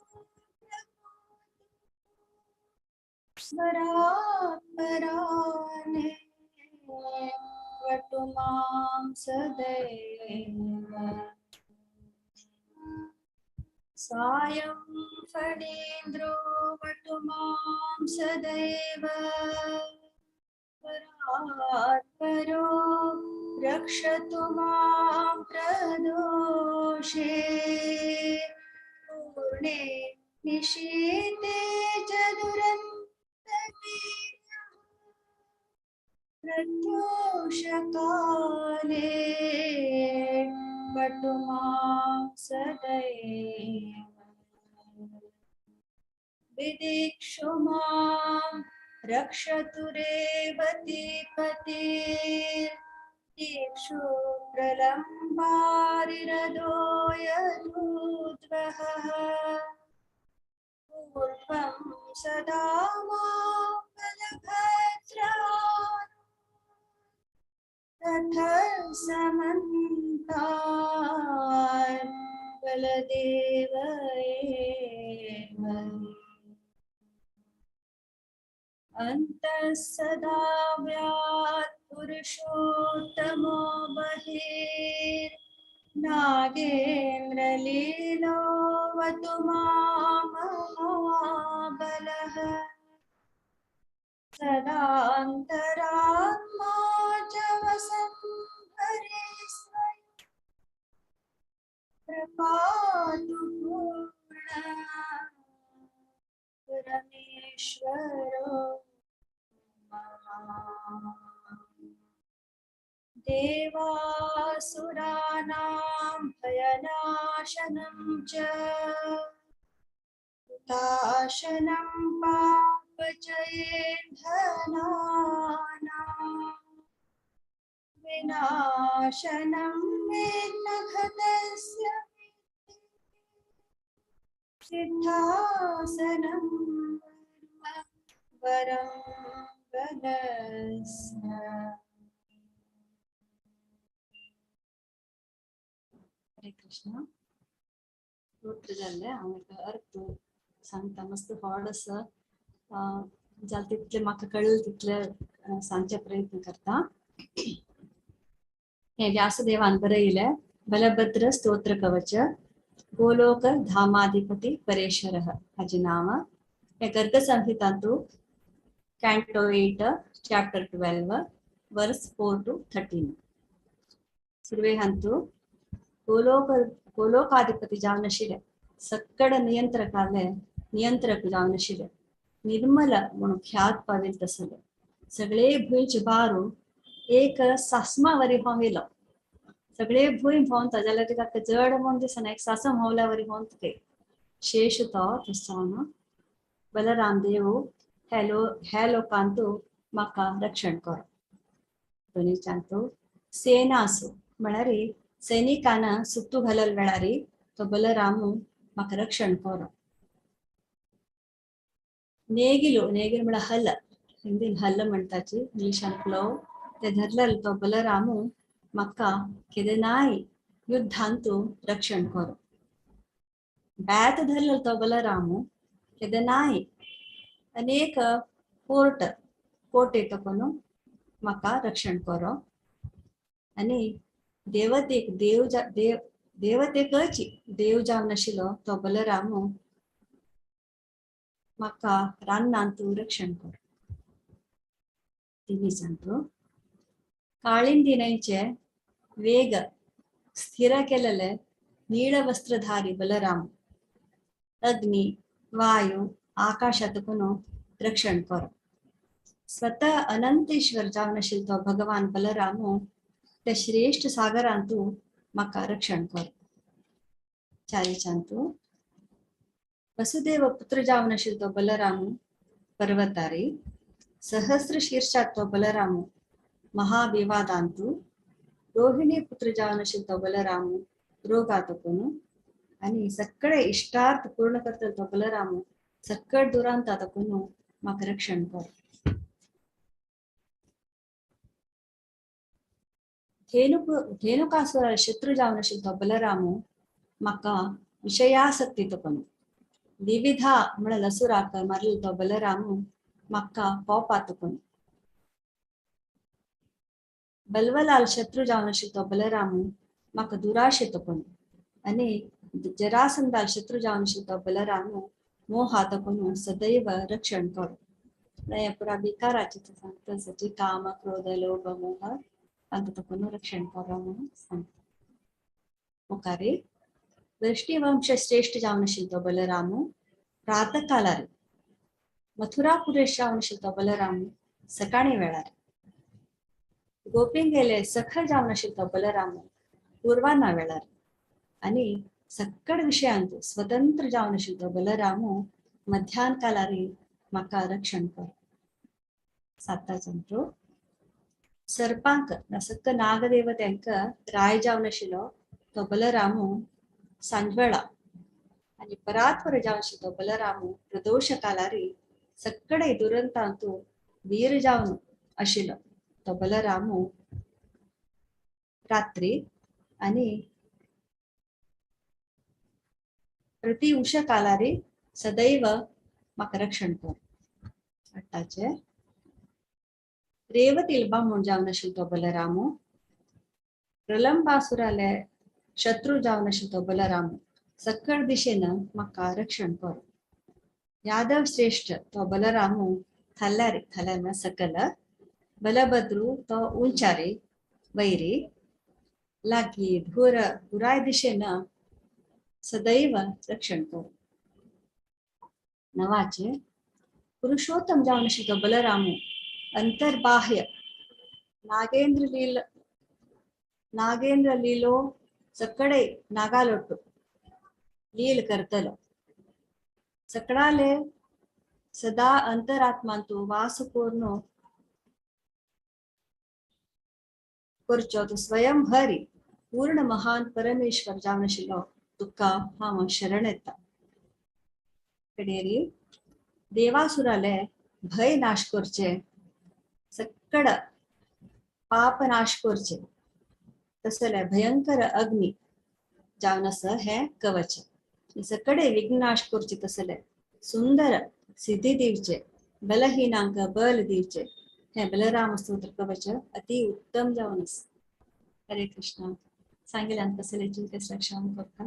स्मरात् पराने वटु मां सदैव। सायं फणीन्द्रो वटु मां सदैव परात् परो रक्षतु मां प्रदोषे। पूर्णे निशीते च दुरन्तवीर्यः प्रत्यूषकाले वटु मां सदैव। विदिक्षु मां रक्षतु रेवतीपतिर्दीक्षु प्रलम्बारिरदो यदूद्वहः। पूर्वं सदा मां बलभद्रा तथा समन्तान् बलदेव एव। अन्तः सदा व्यात् पुरुषोत्तमो बहिर्नागेन्द्रलीलोऽवतु मां महाबलः। सदान्तरात्मा च वसन् हरे स्वयं प्रपातु पूर्णः परमेश्वरो माम्। देवासुराणां भयनाशनं च हुताशनं पापचयेन्धनानां विनाशनं विघ्नघतस्य सिद्धासनं वरं बलस्य। हरे कृष्ण। स्तोत्र जाल्लें हांव एक अर्थ सांगता। मस्त व्हड आसा, जालें तितलें म्हाका कळ्ळें तितलें सांगचे प्रयत्न करता। हें व्यासदेवान बरयलें बलभद्र स्तोत्र कवच गोलोक धामाधिपती परेश्वरः हाजें नांव। हें गर्ग संहितांतु कॅन्टो 8 चॅप्टर 12 वर्स 4 to 13। सुरवेहांतू गोलोकाधिपती जावन आशिल्ले सक्कड नियंत्रकाले नियंत्रक जावन आशिल्ले निर्मल म्हणून ख्यात पाविल तसले सगळे भुंयचे बारू एक सासमावरी होंव सगळे भूंय भोंवता जाल्यार तिका जड म्हणून दिसना एक सासम होवल्यावरी भोंवता ते शेष तो तसो बलराम देव ह्या लोकांतू म्हाका रक्षण कर. दोनीच्यांतू सेना आसूं म्हळ्यार सैनिकान सुत्तू घालल वेळारी तो बलरामू म्हाका रक्षण कर. नेगिलो नेगिल म्हळ्यार हल्ल हिंदीन हल्ल म्हणटाची इंग्लिशान प्लव ते धरलेलो तो बलरामू म्हाका केन्नाय युद्धांतू रक्षण कर. बॅत धरलेलो तो बलरामू केन्नाय अनेक कोर्ट कोटे तकोन म्हाका रक्षण कर. आनी देवतेक देव देव देवतेकच देव जावन आशिल्लो तो बलरामू म्हाका रानांतू रक्षण कर. तिनीचांतू काळिंदी न्हंयचे वेग स्थिर केलेले नीळवस्त्रधारी बलराम अग्नि वायू आकाशातकून रक्षण कर. स्वतः अनंतेश्वर जावन आशिल्लो तो भगवान बलरामू ते श्रेष्ठ सागरांतू म्हाका रक्षण कर. चारिचांतू वसुदेव पुत्र जावन आशिल्लो तो बलरामू पर्वतारी सहस्र शीर्षात तो बलरामू महाविवादांतू रोहिणी पुत्र जावन आशिल्लो तो बलरामू रोगातकून आनी सगळे इष्टार्थ पूर्ण करतलो तो बलरामू सक्कड दुरांतातकून म्हाका रक्षण कर. धेनुकासुरा शत्रू जावन आशिल्लो तो बलरामू म्हाका विषयासक्ती तकून विविधा म्हळ्यार असुराक मारलो तो बलरामू म्हाका कोपातकून बलवलाल शत्रू जावन आशिल्लो तो बलरामू म्हाका दुराशे तकून आनी जरासंदाल शत्रू जावन आशिल्लो तो बलरामू मोहातकून सदैव रक्षण कर. पुरा विकाराचे सांगता सची काम क्रोध लोभ मोह तांकां तकून रक्षण कर म्हणून सांगता. मुखारी वृष्णिवंश श्रेष्ठ जावन आशिल्लो तो बलरामू प्रातःकालार मथुरापुरेश जावन आशिल्लो तो बलरामू सकाळी वेळार गोपिंगेले सख जावन आशिल्लो तो बलरामू पूर्वाना वेळार आनी सक्कड विशयांत स्वतंत्र जावन आशिल्लो तो बलरामू मध्यान कालारी म्हाका रक्षण कर. साताचंतू सर्पांक सक्क नागदेवत्यांक राय जावन आशिल्लो तो बलरामू सांजवेळा आनी परात्पर जावन आशिल्लो तो बलरामू प्रदोष कालारी सक्कडे दुरंतांतू वीर जावन आशिल्लो तो बलरामू रात्री आनी प्रति उषा कालारी सदैव म्हाका रक्षण कर. आठाचे रेवतील बामूण जावन आशिल्लो तो बलरामू प्रलंबासुराले शत्रू जावन आशिल्लो तो बलरामू सक्कड दिशेन म्हाका रक्षण कर. यादव श्रेष्ठ तो बलरामू थल्ल्यारी थल्ल्यार सकल बलभद्रू तो उंचारी वैरी लागी धुर पुराय दिशेन सदैव रक्षण कर. नवाचे पुरुषोत्तम जावन आशिल्लो तो बलरामू अंतर्बाह्य नागेंद्र लीलो सकडे नागालोटू लील करतलो सकडाले सदा अंतरात्मांतू वास कोर्नो करचो तो स्वयं हरी पूर्ण महान परमेश्वर जावन आशिल्लो तुका हांव शरण येता. कडेरी देवासुराले भय नाश करचे सक्कड पाप नाश करचे तसले भयंकर अग्नी जावन आसा हें कवच सकडे विघ्न नाश करचे तसले सुंदर सिद्धी दिवचे बलहीनांक बल दिवचे हें बलराम स्तोत्र कवच अति उत्तम जावन आसा. हरे कृष्ण. सांगिल्यान कसले रक्षण करता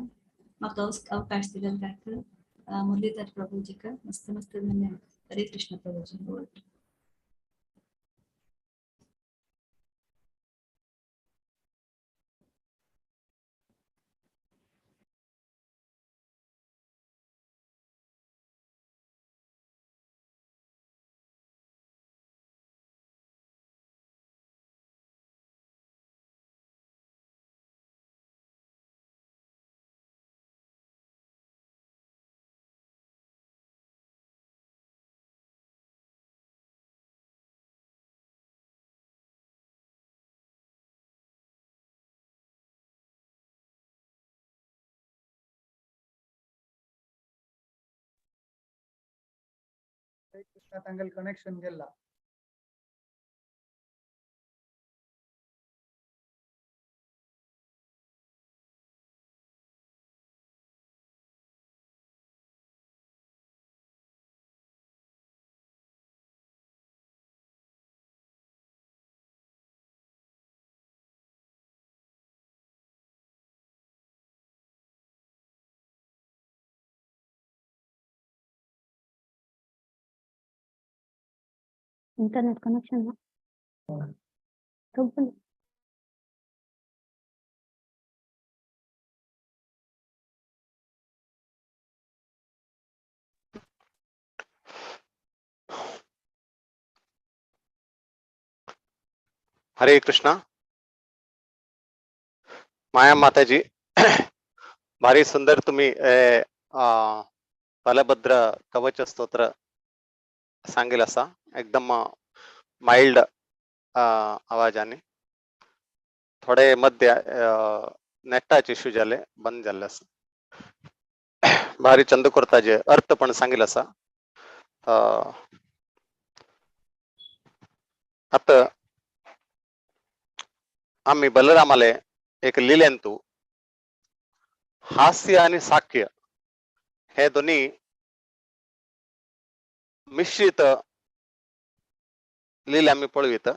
म्हाका अवकाश दिलेलो काका मुरलीधर प्रभुजीक मस्त मस्त धन्यवाद. हरे कृष्ण प्रभुजी. कृष्णा तांगेल कनेक्शन गेला. इंटरनेट कनेक्शन ना तो पण. हरे कृष्णा. माया माताजी, भारी सुंदर तुम्ही बलभद्र कवच स्तोत्र सांगेल असा एकदम माइल्ड आवाजाने. थोडे मध्य नेटाचे इश्यू जाले, बंद जाल्ले आसा. भारी चंद करताजे अर्थ पण सांगेल असा. आता आम्ही बलरामाले एक लिलेंतू हास्य आणि साख्य हे दोन्ही मिश्रित लिले आम्ही पळयत.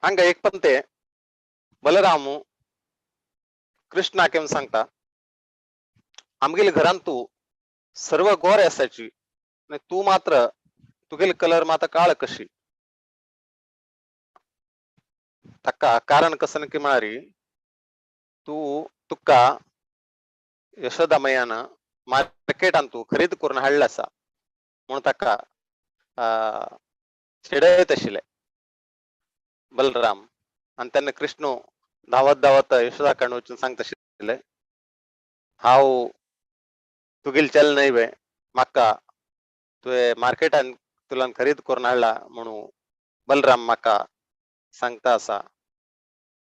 हांगा एक पण ते बलराम कृष्णाक येवन सांगता, आमगेले घरान तू सर्व गोरे असायची आणि तू मात्र तुगेले कलर मात्र काळ कशी. ताका कारण कसं की म्हळ्यार तू तुका यशोदा मैयान मार्केटान तू खरेदी करून हाडला आसा म्हणून ताका चिडयत आशिल्ले बलराम. आनी तेन्ना कृष्ण धांवत धांवत यशोदा कडेन वचून सांगता आशिल्ले, हांव तुगेली चल न्हय वे, म्हाका तुवें मार्केटान तुलान खरेदी करून हाडला म्हणून बलराम म्हाका सांगता आसा,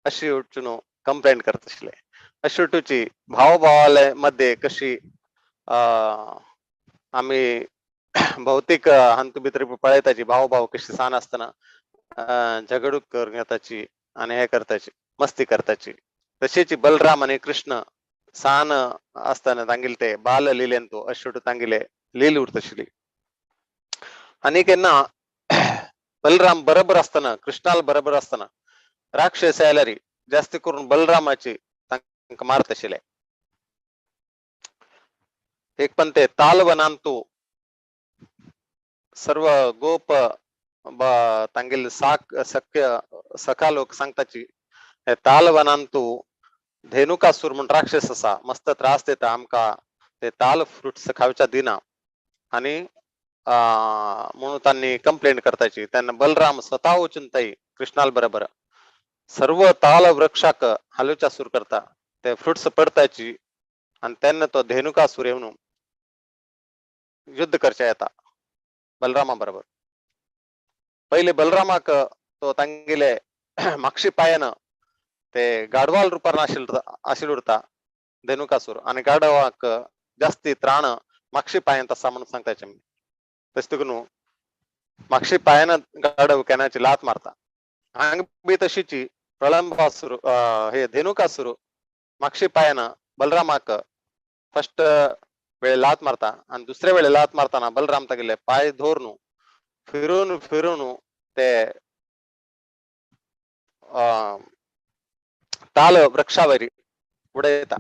अशी वचून कंप्लेंट करता आशिल्ले. अशी तुची भाव भावाले मध्ये कशी आमी भौतिक हातूंत भितर पळयताची भाव भाव कशी सान आसतना झगडूक करून येताची आनी हे करताची मस्ती करताची. तशीच बलराम आनी कृष्ण सान आसतना तांगेले ते बाल लिलेन तो अशी तांगेले लील उरता आशिल्ली. आनी केन्ना बलराम बरोबर आसतना कृष्णाल बरोबर आसतना राक्षस आयल्यार जास्त करून बलरामाची तांकां मारत आशिल्ले. एक पण ते तालवनांतू सर्व गोप तांगेले साक सख्य सखा लोक सांगताची, तालवनांतू धेनुकासूर म्हण राक्षस आसा, मस्त त्रास दिता आमकां, ते ताल फ्रुट्स खावच्या दिना आनी म्हणून तांणी कंप्लेंट करताची. तेन्ना बलराम स्वता वचून थंय कृष्णाल बरोबर सर्व ताल वृक्षाक हालोवच्या सुरू करता, ते फ्रुट्स पडताची आनी तेन्ना तो धेनुकासूर येवन युद्ध करच्या येता बलरामा बरोबर. पयले बलरामाक तो तांगेले मागशी पायान ते गाडवाल रुपान आशिल्लो उरता धेनुकासूर आनी गाडवाक जास्ती त्राण मागशी पायांत आसा म्हणून सांगताचे. तशें तुका न्हू मागशी पायान गाडव केन्नाची लात मारता. हांगा बी तशीची प्रलंबासूर हे धेनुकासूर मागशी पायान बलरामाक फर्स्ट वेळे लात मारता आनी दुसरे वेळे लात मारताना बलराम तागेले पाय धरून फिरून फिरून ते ताल वृक्षावरी उडयता.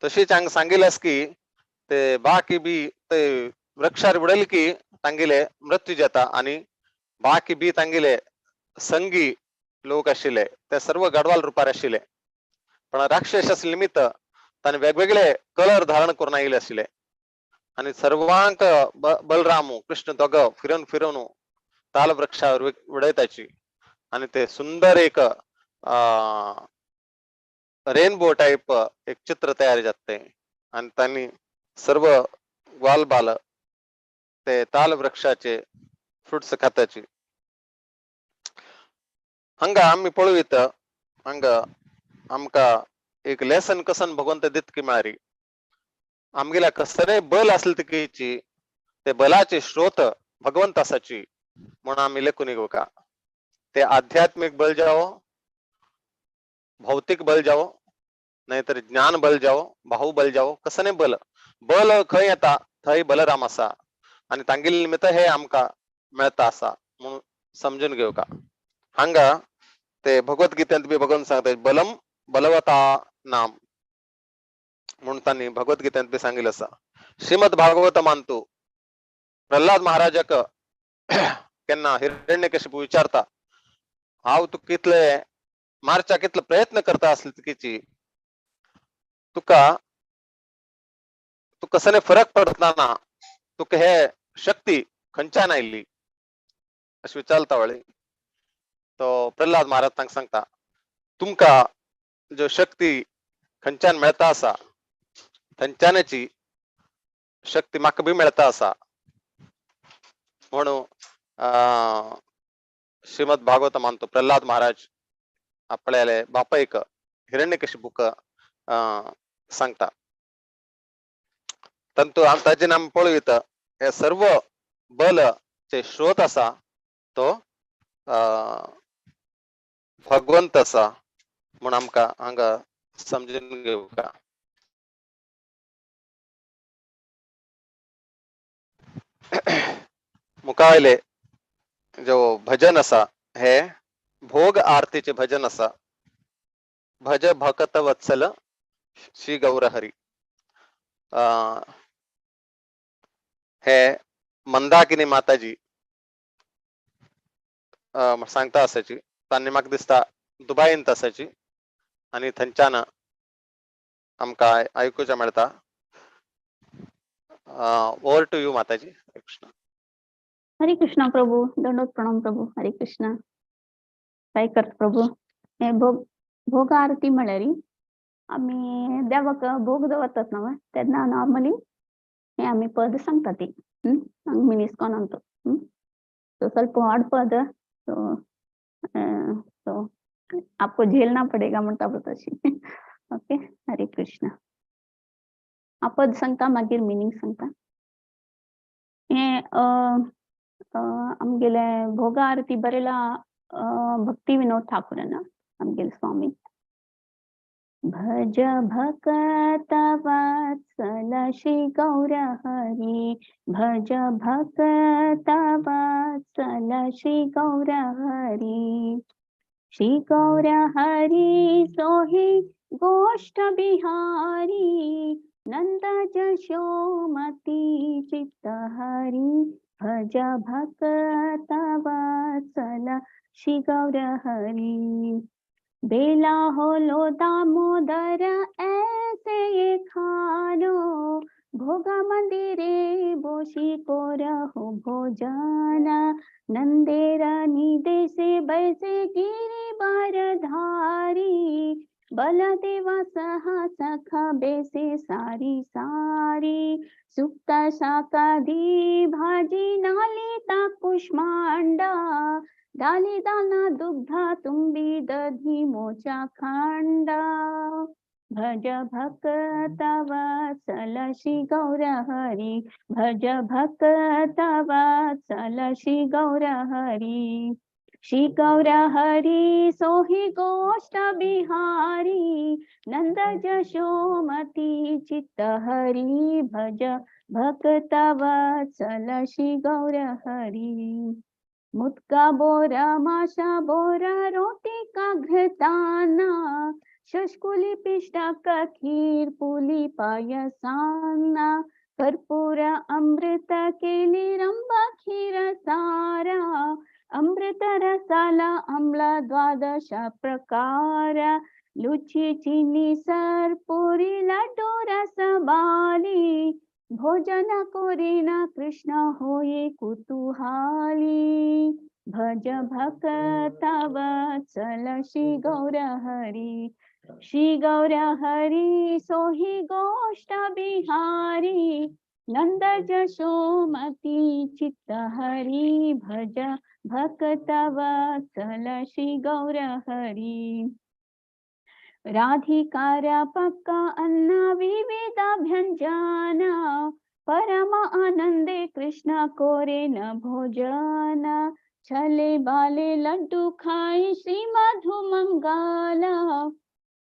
तशीच हांगा सांगिल्लें की ते बाकी बी ते वृक्षार उडयले की तांगेले मृत्यू जाता आनी बाकी बी तांगेले संगी लोक आशिल्ले ते सर्व गाडवाल रुपार आशिल्ले, पण राक्षस आसले निमित्त ताणें वेगवेगळे कलर धारण करून आयिल्ले आशिल्ले आनी सर्वांक बलराम कृष्ण दोग फिरून फिरून ताल वृक्षावर उडयताची आनी ते सुंदर एक रेनबो टायप एक चित्र तयार जाता आनी तांणी सर्व ग्वालबाल ते ताल वृक्षाचे फ्रुट्स खाताची. हांगा आमी पळयत हांगा आमकां एक लेसन कसन भगवंत दित की म्हळ्यार आमगेल्या कसलें बल आसलें तिकेची ते बलाचे स्रोत भगवंत आसाची म्हणून आमी लेखून घेवका. ते आध्यात्मिक बल जावो, भौतिक बल जावो, नाही तर ज्ञान बल जावो, बाहुबल जावो, कसलें बल बल खंय येता थंय बलराम आसा आनी तांगेले निमित्त हे आमकां मेळता आसा म्हणून समजून घेवका. हांगा ते भगवद्गीतेंत बी भगवंत सांगता बलम बलवता नाम म्हणून तांणी भगवद्गीतेंत बी सांगिल्लें आसा. श्रीमद भागवत मानतो प्रल्हाद महाराजाक केन्ना हिरण्यकशिपू विचारता हांव तुका कितले मारच्या कितलो प्रयत्न करता आसले तुकीची तुका तूं कसले फरक पडता ना, तुका हे शक्ती खंयच्यान आयिल्ली अशें विचारता वळी तो प्रल्हाद महाराज तांकां सांगता तुमकां ज्यो शक्ती खंयच्यान मेळता आसा थंयच्यानची शक्ती म्हाका बी मेळता आसा म्हणून श्रीमद भागवत मानतो प्रल्हाद महाराज आपल्याले बापायक हिरण्यकशिपूक सांगता. तंतु ताजें आमी पळयत हे सर्व बल चे स्रोत आसा तो भगवंत आसा म्हूण आमकां हांगा समजून घेवका. मुखावयले जो भजन आसा हे भोग आरतीचे भजन आसा. भज भकत वत्सल श्री गौरहरी हे मंदाकिनी माताजी सांगता आसाची. तांणी म्हाका दिसता दुबायंत आसाची आनी थंयच्यान आमकां आयकुचें मेळटा. Over to you Mataji. Hare Krishna. Hare Krishna प्रभू, दंडोत प्रणाम प्रभू. हरे कृष्णा. काय करत प्रभू? हे भोग भोग आरती म्हळ्यार आमी देवाक भोग दवरतात न्हू तेन्ना नॉर्मली हे आमी पद सांगता ती मिनिस्कॉन अंतो. तो ಸ್ವಲ್ಪ हार्ड पद तो तो आपको झेलना पडेगा म्हणटा तशी. ओके, हरे कृष्णा. हा पद सांगता मागीर मिनींग सांगता. हे आमगेले भोग आरती बरेला भक्ती विनोद ठाकूरान आमगेले स्वामी. भज भकत वत्सल श्री गौरहरि, भज भकत वत्सल श्री गौरहरि, श्री गौरहरि सोहि गोष्ठ बिहारी, नंद जशोमती चित्त हरि, भज भकत वत्सल श्री गौरहरि. बेला होलो दामोदर ऐसे खानो, भोग मंदिरे बोशी को रहो भोजन, नंदेर निदेशे बैसे गिरि बारधारी, बलदेवा सहा सखा बेसे सारी सारी, सुक्त शाकादी भाजी नालिता कुष्मांडा, डाली दाना दुग्धा तुम्बी दधी मोचा खांडा, भज भकत वत्सल श्री गौरहरि, भज भकत वत्सल श्री गौरहरि, श्री गौरहरि सोहि गोष्ठ बिहारी, नंद जशोमती चित्त हरि, भज भकत वत्सल श्री गौरहरि. मुदका बोरा माशा बोरा रोटी का घृताना, शशकुली पिष्टा का खीर पुली पायसाना, कर्पूर अमृत केली रंबा खीर सारा, अमृत रसाला अमला द्वादश प्रकार, लुची चीनी सर पुरी लड्डू रस बाली, भोजन कोरिना कृष्ण होये कुतूहाली, भज भकत वत्सल श्री गौरहरि, श्री गौरहरि सोहि गोष्ठ बिहारी, नंद जशोमती चित्त हरि, भज भकत वत्सल श्री गौरहरि. राधिकारा पक्का अन्ना विविध व्यंजना, भुजान परम आनंदे कृष्ण कोरे न भोजन। छले बाले लड्डू खाए श्री मधु मंगाला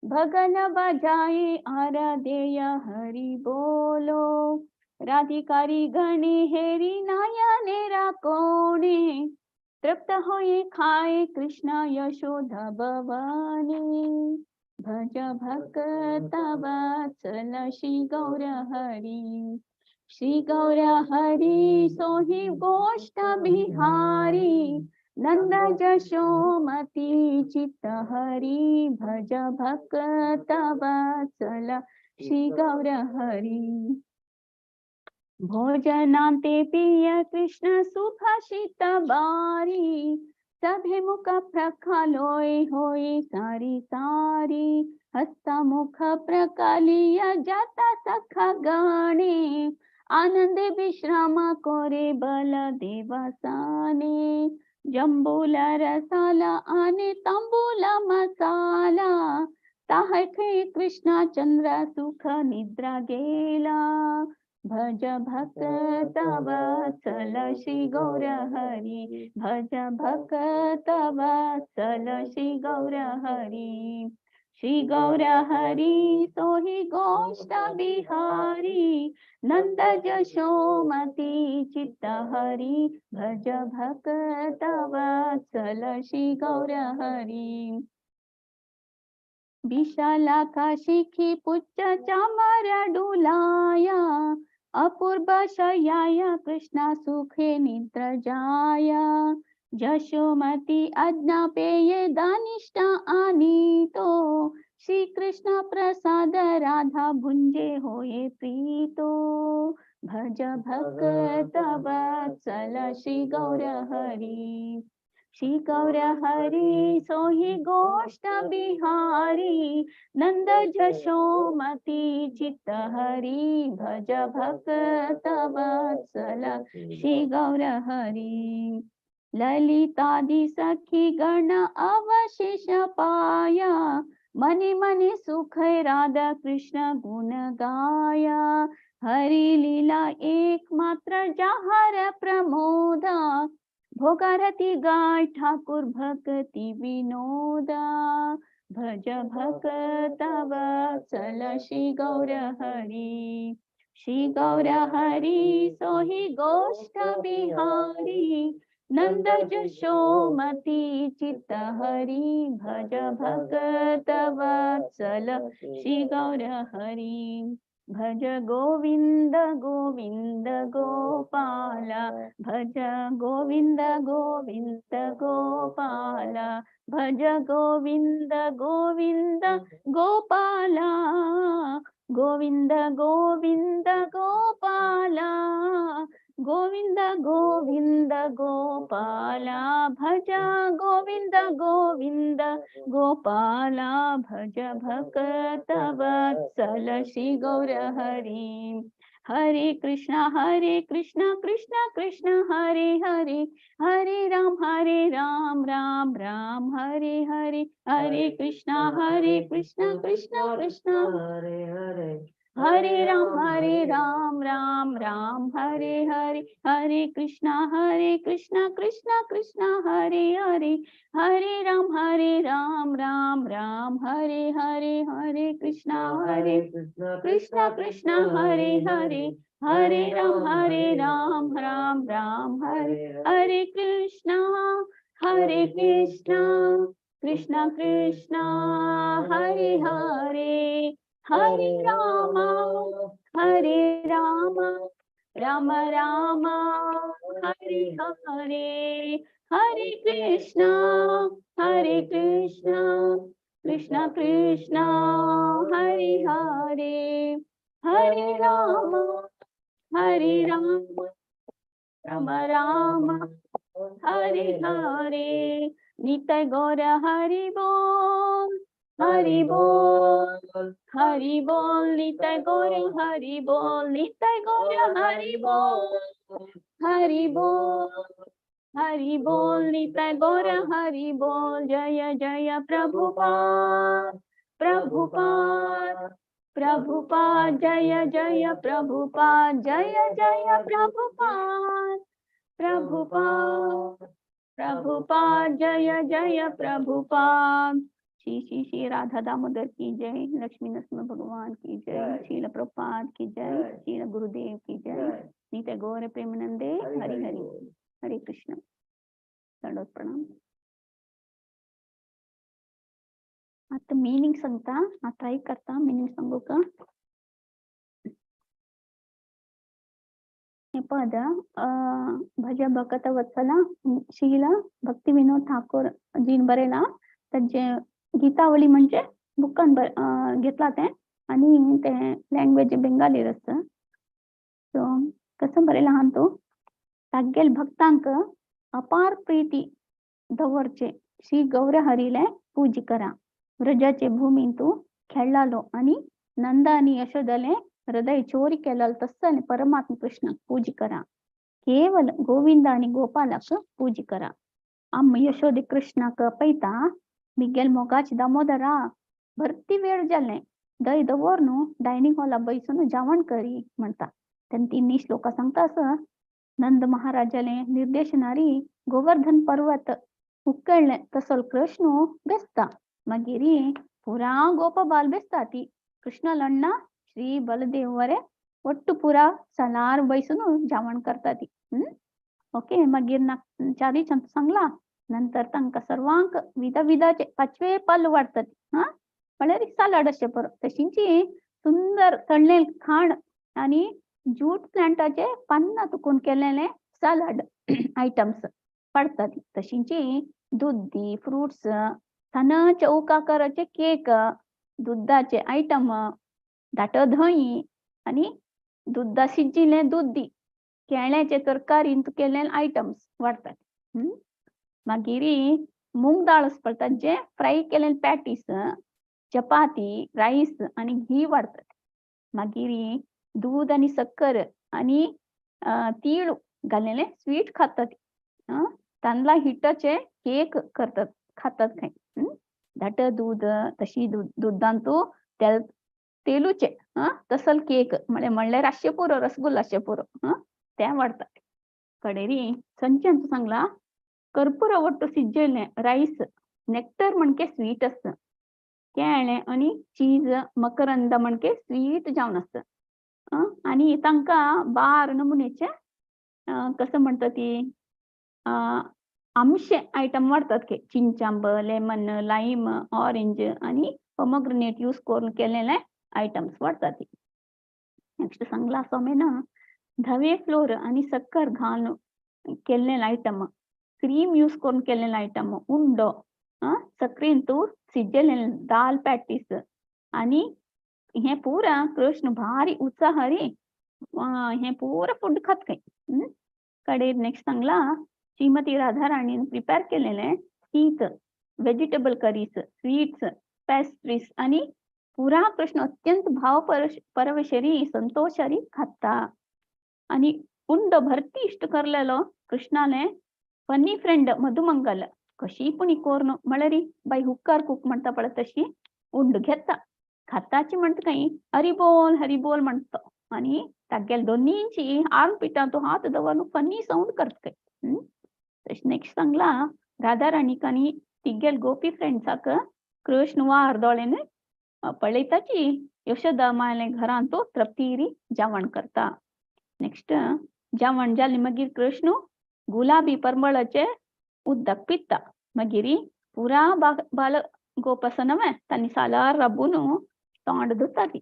भगन बजाए आराधेय हरि बोलो। राधिकारी गणे हेरी नयनेरा कोणे तृप्त होए खाए कृष्ण यशोदा भवानी। भज भक्त वत्सल श्री गौर हरि श्री गौर हरि सोहि गोष्ठ बिहारी नंद जशोमती चित्त हरि भज भक्त वत्सल श्री गौर हरि। भोजनांते पिय कृष्ण सुभाषित बारी सभे मुख प्रखालोय होय सारी सारी हस्ता मुख प्रकालिया जाता सखा गाणे आनंद विश्राम कोरे बल देवसाने। जंबूल रसाला आने तांबूल मसाला ताह खे कृष्ण चंद्र सुख निद्रा गेला। भज भक्त वत्सल श्री गौर हरि भज भक्त वत्सल श्री गौर हरि। श्री गौर हरि सोहि गोष्ठ बिहारी नंद जशोमती चित्त हरि भज भक्त वत्सल श्री गौर हरि। विशालाखा शिखी पुच्छ चामर डुलाया अपूर्व शयाया कृष्ण सुखे निद्र जाया। जशोमती आज्ञापेये दानिष्ठा आनीतो श्री कृष्ण प्रसाद राधा भुंजे होए प्रीतो। भज भक्त वत्सल श्री गौर हरि श्री गौर हरि सोहि गोष्ठ बिहारी नंद जशोमती चित्त हरि भज भक्त वत्सल श्री गौर हरि। ललितादि सखी गण अवशेष पाया मनि मनि सुख राधा कृष्ण गुण गाया। हरि लीला एक मात्र जहर प्रमोदा भोगारती गाय ठाकुर भक्ति विनोदा। भज भक्त वत्सल श्री गौर हरि श्री गौर हरि सोहि गोष्ठ बिहारी नंद जशोमती चित्त हरि भज भक्त वत्सल श्री गौर हरि। भज गोविंद गोविंद गोपाला भज गोविंद गोविंद गोपाला भज गोविंद गोविंद गोपाला गोविंद गोविंद गोपाला गोविंद गोविंद गोपाला भज गोविंद गोविंद गोपाला भज भक्त वत्सल श्री गौर हरि। हरे कृष्णा कृष्ण कृष्ण हरे हरे हरे राम राम राम हरे हरे। हरे कृष्णा कृष्ण कृष्ण हरे हरे हरे राम राम राम हरे हरे। हरे कृष्णा कृष्ण कृष्ण हरे हरे हरे राम राम राम हरे हरे। हरे कृष्णा हरे कृष्ण कृष्ण हरे हरे हरे राम राम राम हरे। हरे कृष्णा कृष्ण कृष्ण हरे हरे हरे राम राम राम हरे हरे। हरे कृष्णा कृष्ण कृष्ण हरे हरे हरे राम राम राम हरे हरे। नित्य गौर हरि बोल हरि बोल हरि बोल नित्य गौर हरि बोल नित्य गौर हरि बोल हरि बोल हरि बोल नित्य गौर हरि बोल। जय जय प्रभुपाद प्रभुपाद प्रभुपाद जय जय प्रभुपाद जय जय प्रभुपाद प्रभुपाद प्रभुपाद जय जय प्रभुपाद। श्री श्री श्री राधा दामोदर की जय, लक्ष्मी नरसिंह भगवान की जय, श्रील प्रभुपाद की जय, श्रील गुरुदेव की जय, नित्य गौर प्रेमानंदे हरि हरि। हरे कृष्ण। दंडवत प्रणाम। आता मीनिंग सांगता, ट्राय करता मीनिंग सांगू का। हे पद भज भकत वत्सला श्रील भक्ती विनोद ठाकूर जीन बरयला। ताजे गीतावली म्हणजे बुकान घेतला ते आणि ते लँग्वेज बेंगाली आसता। सो कसं बरयला आहा तो, तागेल भक्तांक अपार प्रीती दवरचे श्री गौरहरीले पूज करा। व्रजाचे भूमींतु खेळालो आणि नंदा आणि यशोदाले हृदय चोरी केलाल तसं परमात्मा कृष्ण पूज करा। केवल गोविंद आणि गोपालाक पूज करा। अम्म यशोदे कृष्णाक पयता मिगेल मोगाच दामोदरा भरती वेळ जाले दय दवरनु डायनिंग हॉला बैसून जेवण करी म्हणता। तेन्ना तिन्ही श्लोका सांगता असं, नंद महाराजाले निर्देशनारी गोवर्धन पर्वत उकळले तसो कृष्ण बेसता, मागीर पुरा गोपबाल बेसता ती कृष्ण लण्णा श्री बलदेव वरे ಒಟ್ಟು ಪೂರಾ सलार बैसून जेवण करता ती। ओके, मागीर चारी सांगला नंतर तांकां सर्वांक विधा विधाचे पाचवे पाल वाडतात। हा म्हळ्यार सालाड अशें पुरो तशींची सुंदर तळ्ळें खाण आनी जूट प्लांटाचे पान्नां तुकून केलेले सालाड आयटम्स पडतात। तशींची दुद्दी फ्रुट्स थाना चौकाकाराचे केक दुधाचे आयटम दाटो धंय आनी दुधा शिजिल्लें दुद्दी केळ्याचे तरकारीन केल्ले आयटम्स वाडतात। मागीर मूंग दाळ पडटा जे फ्राय केल्ले पॅटीस चपाती रायस आनी घी वाडतात। मागीर दूद आनी सक्कर आनी तीळ घाल्लेले स्वीट खातात। तांदळा हिटाचे केक करतात खातात खंय। धाट दूद तशी दुधांतू तेल तेलूचे तसल केक म्हणल्यार आसचें पुरो रसगुल्ला आसचें पुरो तें वाडतात। कडेरी संच्यान सांगला कर्पूर वट्टू शिजयलें रायस नेक्टर म्हणके स्वीट आसता, केळें आनी चीज मकरंद म्हणके स्वीट जावन आसता। आनी तांकां बार नमुनेचे कसं म्हणटा ती आमशे आयटम वाडतात की चिंचांब लेमन लायम ऑरेंज आनी पोमोग्रेनेट यूज करून केलेले आयटम्स वाडतात। नेक्स्ट सांगला सोमेना धवे फ्लोर आनी सक्कर घालून केल्ले आयटम क्रीम यूज करून केल्ले आयटम उंडो सक्रीन तूं शिजयलेले दाल पॅटीस आनी हे पुरा कृष्ण भारी उत्साहारी हे पुरा फूड खात खंय। कडेर नेक्स्ट सांगला श्रीमती राधाराणीन प्रिपेर केलेले शीत वेजिटेबल करीस स्वीट्स पेस्ट्रीज आनी पुरा कृष्ण अत्यंत भाव परवशरी संतोषारी खाता। आनी उंडो भरती इश्ट करलेलो कृष्णाले फनी फ्रेंड मधुमंगल कशी पुणी कोर्न म्हळ्यार बाय हुक्कार कुक म्हणटा पळय तशी उंड घेता खाताची म्हणटा खंय हरी बोल म्हणटा आनी तागेले दोनींची आर्म पिठांत हात दवरून फनी सावंड करता खंय। तशें नेक्स्ट सांगला राधाराणीक आनी तिगेले गोपी फ्रेंड्साक कृष्ण वार दोळ्यान पळयताची यशोदा मायले घरांत तृप्तीरी जेवण करता। नेक्स्ट जेवण जालें मागीर कृष्ण गुलाबी परमळाचे उदक पिता, मागीर पुरा बाल गोपासा नवें तांणी सालार राबून तोंड धुता ती।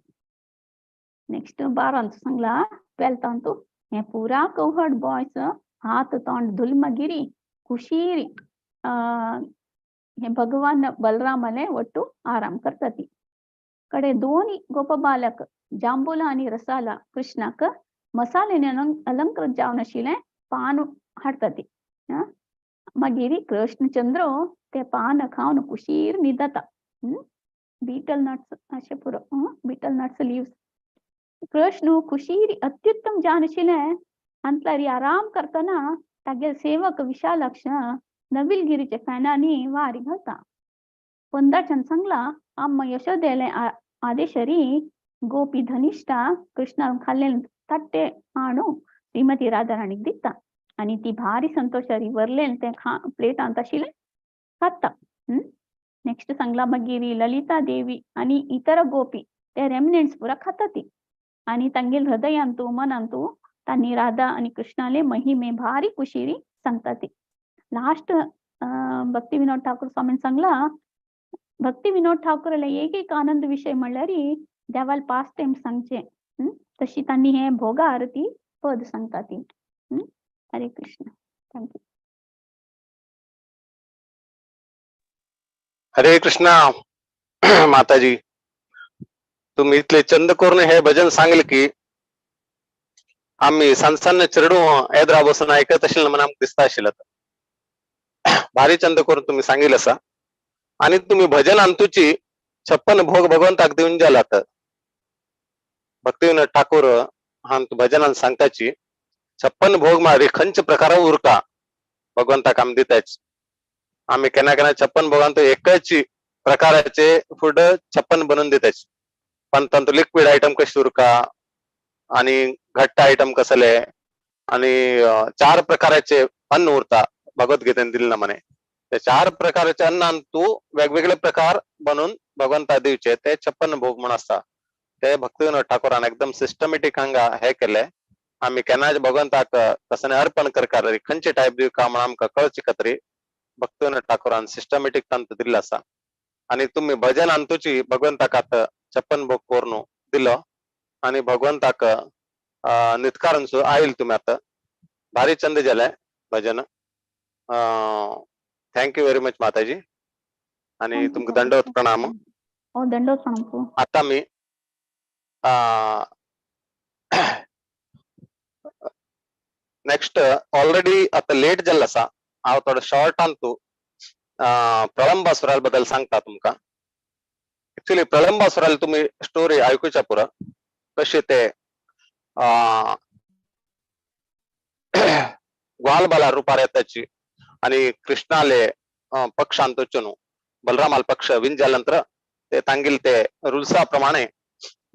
नेक्स्ट बारांत सांगला ट्वेल्थांत हे पुरा कौहड बॉयज हात तोंड धुल मागीर खुशीर हे भगवान बलरामाले ಒಟ್ಟು आराम करता ती। कडे दोन गोप बालक जांबुला आनी रसाला कृष्णाक मसाल्यान अलंकृत जावन आशिल्लें पान हाडटा ती। मागीर कृष्णचंद्र ते पान खावन कुशीर न्हिदता। बीटल नट्स अशें पुरो बीटल नट्स लिव्स कृष्ण कुशीर अत्युत्तम जावन आशिल्लें अंतलारी आराम करतना तागेले सेवक विशालाक्ष नविलगिरीच्या फॅनांनी वारी घालता। पंदाच्यान सांगला अम्मा यशोदेले आदेशरी गोपी धनिष्ठा कृष्णा खाल्ले तट्टे आणू श्रीमती राधाराणीक दिता आणि ती भारी संतोषारी वरले ते खा प्लेटांत आशिल्लें खाता. नेक्स्ट सांगला मागीर ललिता देवी आणि इतर गोपी ते रेमनेंट्स पुरा खाता ती आणि तांगेल हृदयांतू मनांतू तांणी राधा आणि कृष्णाले महिमे भारी कुशीरी सांगता ती. लास्ट भक्ती विनोद ठाकूर स्वामीन सांगला भक्ती विनोद ठाकूराले एक एक आनंद विषय म्हणल्यार देवाल पास टाइम सांगचे तशी तांणी हे भोगा आरती पद सांगता ती. Hare Krishna. Thank you. Hare Krishna माताजी, तुम्ही इतले चंद करून हे भजन सांगले की आम्ही सांसांना चेडू एदरा बसून ऐकत आशिल्लें म्हण आमकां दिसता आशिल्लें. भारी चंद करून तुम्ही सांगितलं असा आणि तुम्ही भजन अंतुची 56 भोग भगवंताक दिवन जालात. भक्तिविनोद ठाकूर हांतु भजनान सांगताची 56 भोग मारी खंच प्रकार उरका भगवंताक आमी दिताच. आम्ही केन्ना केन्ना 56 भोगांत एकच प्रकाराचे फूड 56 बनवून दिताच, पण तांतू लिक्विड आयटम कशे उरका आणि घट्ट आयटम कसले आणि 4 प्रकाराचे अन्न उरता भगवद्गीतेन दिलेलं म्हणे. ते 4 प्रकारचे अन्नान तू वेगवेगळे प्रकार बनवून भगवंता दिवचे ते 56 भोग म्हण आसता. ते भक्तिविनोद ठाकूरान एकदम सिस्टमॅटिक हांगा हे केले. आमी केन्नाच भगवंताक कसने अर्पण करकार खंयचे टायप दिवका म्हण आमकां कळचे खातीर भक्तिविनोद ठाकूरान सिस्टमॅटिक तांतू दिल्लो आसा. आणि तुम्ही भजन अंतुची भगवंताक आतां 56 भोग करून दिलो आणि भगवंताक नितकारून आयल तुम्ही आतां भारी चंद जालें भजन. Thank you very much माताजी आणि तुमकां दंडवत प्रणाम. दंडवत प्रणाम. आता मी नेक्स्ट ऑलरेडी आता लेट जाल्लो आसा, हांव थोडो शॉर्टान तूं प्रलंबासुरा बद्दल सांगता तुमकां. एक्चुअली प्रलंबासुराल तुम्ही स्टोरी आयकुच्या पुरो कशे ते ग्वालबाला रुपार येताची आणि कृष्णाले पक्षांत वचून बलरामाल पक्ष विन जाल्या नंतर ते तांगेले ते रुल्सा प्रमाणे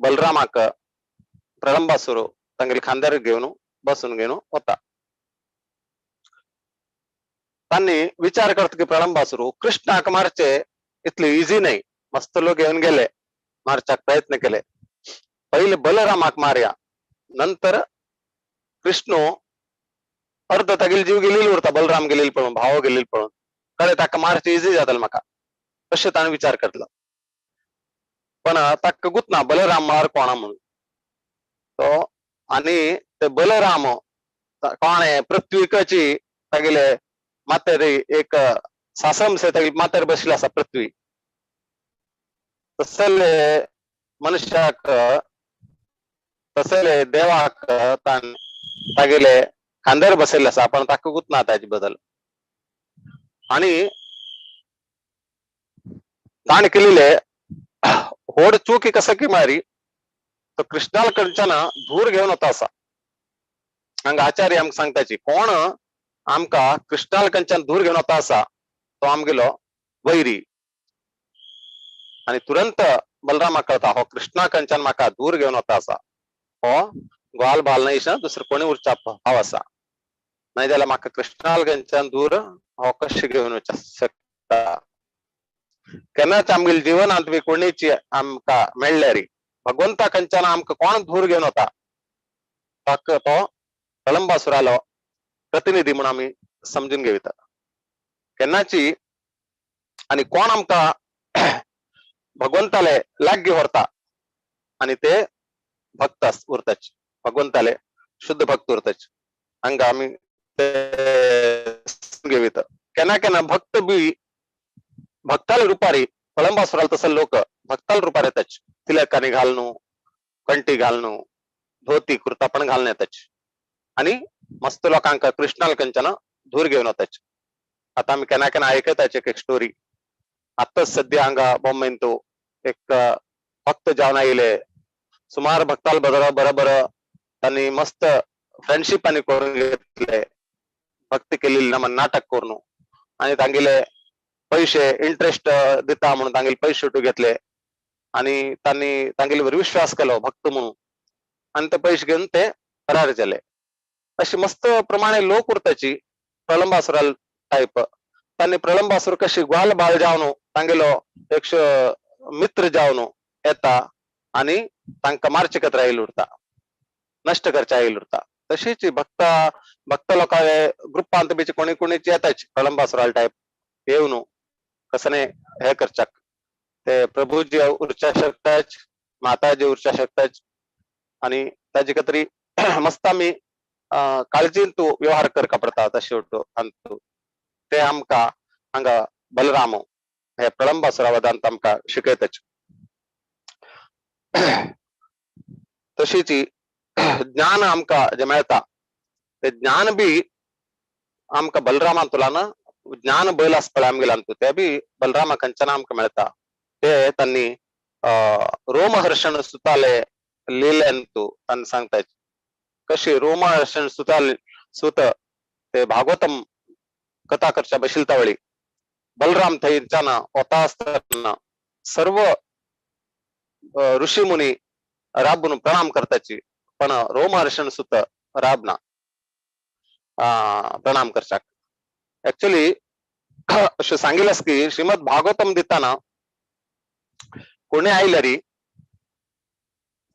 बलरामाक प्रलंबासुर तांगेले खांद्यार घेवन बसून घेवन वता. तांणी विचार करता की प्रलंबासुर कृष्णाक मारचे इतले इझी न्हय, मस्त लोक घेवन गेले मारच्याक प्रयत्न केले, पहिले बलरामाक मारया नंतर कृष्ण अर्ध तागेली जीव गेलेली उरता, बलराम गेलेली पळोवन भाव गेलेली पळोवन कळे ताका मारचे इझी जातले म्हाका अशें ताणें विचार करतलो. पण ताका गुतना बलराम म्हळ्यार कोणा म्हणून तो आनी ते बलराम कोणे पृथ्वीकाची तागेले माथ्यार एक सासमसे तागेले माथ्यार बशिल्लो आसा पृथ्वी, तसले मनुष्याक तसले देवाक तागेले खांद्यार बसयल्ले आसा, पण ताका गुतना ताजे बद्दल. आणि ताणें केलेले होड चूक कसं की मारी तो कृष्णाल कडच्यान धूर घेवन वता आसा. हांगा आचार्य आमकां सांगताची कोण आमकां कृष्णाल कडच्यान धूर घेवन वता आसा तो आमगेलो वैरी. आणि तुरंत बलरामाक कळता हो कृष्णा कडच्यान म्हाका दूर घेवन वता आसा, हो ग्वाल बाल न्हय दुसरो कोणी उरचा भाव आसा, नाही जाल्यार म्हाका कृष्णाल कडच्यान दूर हो कशें घेवन वचूंक शकता. केन्नाच आमगेले जिवनांत बी कोणीची आमकां मेळ्ळ्यारी भगवंता कडच्यान आमकां कोण दूर घेवन वता ताका तो प्रलंबासुरालो प्रतिनिधी म्हणून आमी समजून घेवता केन्नाची. आनी कोण आमकां भगवंताले लागीं व्हरता आनी ते भक्त उरताच, भगवंताले शुद्ध भक्त उरताच. हांगा आमी ते घेवता. केन्ना केन्ना भक्त बी भक्ताले रुपारी प्रलंबासुराल तसले लोक भक्ताले रुपार येताच, तिलकानी घालणू कंटी घालणू धोती कुर्ता पण घालून येताच आणि मस्त लोकांक कृष्णाल कंचन धूर घेवन वताच. आता आमी केन्ना केन्ना आयकताच एक एक स्टोरी. आतांच सद्या हांगा बॉम्बेन तो एक भक्त जावन आयले, सुमार भक्ताल बरोबर तांणी मस्त फ्रेंडशीप आनी करून घेतले, भक्ती केलेली ना नाटक करून आनी तांगेले पैसे इंटरेस्ट दिता म्हणून तांगेले पैसे घेतले आनी तांणी तांगेले विश्वास केलो भक्त म्हणून आनी ते पयशे घेवन ते फरार जाले. अशी मस्त प्रमाणे लोक उरताची प्रलंबासुरा टायप. तांणी प्रलंबासूर कशी ग्वाल बाळ जावन तांगेलो एक मित्र जावन येता आनी तांकां मारचे खातीर आयिल्लो उरता, नश्ट करचे आयिल्लो उरता. तशीच भक्त भक्त लोकां ग्रुपांत बी कोणी कोणीची येताच प्रलंबासुरा टायप येवन कसने हे करच्याक ते प्रभूजी उरच्या शकताच, माताजी उरच्या शकताच. आनी ताजे खातीर मस्त आमी काळजीन तूं व्यवहार करका पडटा. तशें अंतू ते आमकां हांगा बलराम हे प्रलंबासुरा वदांत आमकां शिकयताच. तशीच ज्ञान आमकां जें मेळटा ते ज्ञान बी आमकां बलरामान तुलान ज्ञान बैल आसा पळय आमगेल्यान ते बी बलरामा खंयच्यान आमकां मेळटा. ते तांणी रोमहर्षण सुताले लिलेंतू तांणी सांगता कशी रोमहर्षण सुताले सुत ते भागवतम कथा करच्या बशिलता वेळी बलराम थंयच्यान वता आसतना सर्व ऋषी मुनी राबून प्रणाम करताची, पण रोमहर्षण सुत राबना प्रणाम करच्याक. ऍक्च्युली अशें सांगिल्लें आसा की श्रीमद भागवतम दिताना कोणी आयल्यारी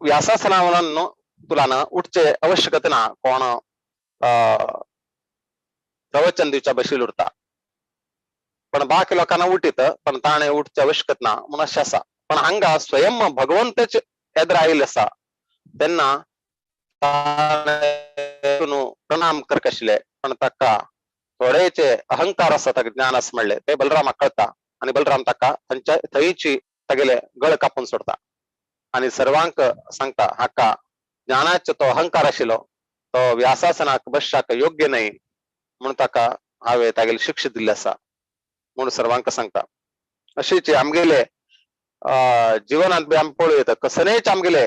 व्यासासनावन तुलान उठचे आवश्यकता ना, कोण प्रवचन दिवच्या बशील उरता, पण बाकी लोकांना उठीत पण ताणें उठचे आवश्यकता ना म्हणून अशें आसा. पण हांगा स्वयं भगवंतच एदरा आयिल्ले आसा तेन्ना प्रणाम करक आशिल्ले, पण ताका थोडेचे अहंकार आसा, ताका ज्ञान आसा म्हणलें ते बलरामाक कळटा आनी बलराम ताका थंयच्या थंयची तागेले गळ कापून सोडता आनी सर्वांक सांगता हाका ज्ञानाचो तो अहंकार आशिल्लो तो व्यासासनाक बसच्याक योग्य न्हय म्हणून ताका हांवें तागेली शिक्षा दिल्ली आसा म्हणून सर्वांक सांगता. अशीच आमगेले जिवनांत बी आमी पळोवं येता कसलेच आमगेले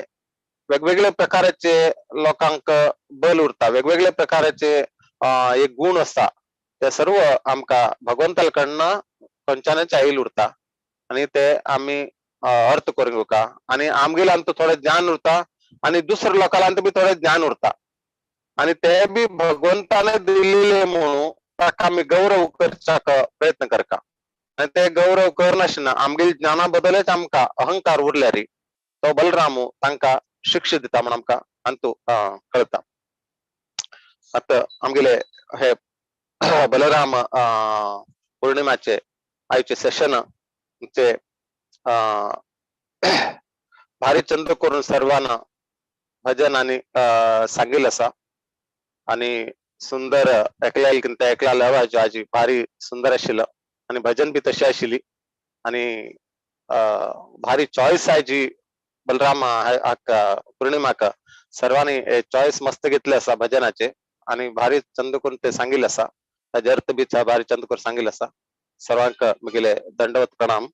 वेगवेगळे प्रकाराचे लोकांक बल उरता, वेगवेगळे प्रकाराचे एक गुण आसता, ते सर्व आमकां भगवंता कडन खंयच्यानच आयिल्ले उरता आनी ते आमी अर्थ करूंक घेवका आनी आमगेल्यान थोडें ज्ञान उरता आनी दुसऱ्या लोकांत बी थोडें ज्ञान उरता आनी ते बी भगवंताने दिल्ले म्हणून ताका आमी गौरव करच्याक प्रयत्न करका. आनी ते गौरव करनासतना आमगेले ज्ञाना बदलच आमकां अहंकार उरल्यारी तो बलराम तांकां शिक्षा दिता म्हण आमकां अंतू कळटा. आतां आमगेले हे बलराम पौर्णिमाचे आयचे सेशन चे भारी चंद करून सर्वांना भजन आनी सांगिल्लें आसा आनी सुंदर एकल्या कितें एकल्या लवाज आजी भारी सुंदर आशिल्लो आनी भजन बी तशें आशिल्ली आनी भारी चॉयस आयजी बलराम पौर्णिमाक सर्वांनी चॉयस मस्त घेतले आसा भजनाचे आनी भारी चंद करून ते सांगिल्लें आसा, ताजे अर्थ बी भारी चंद करून सांगिल्लें आसा. सर्वांक म्हगेले दंडवत प्रणाम.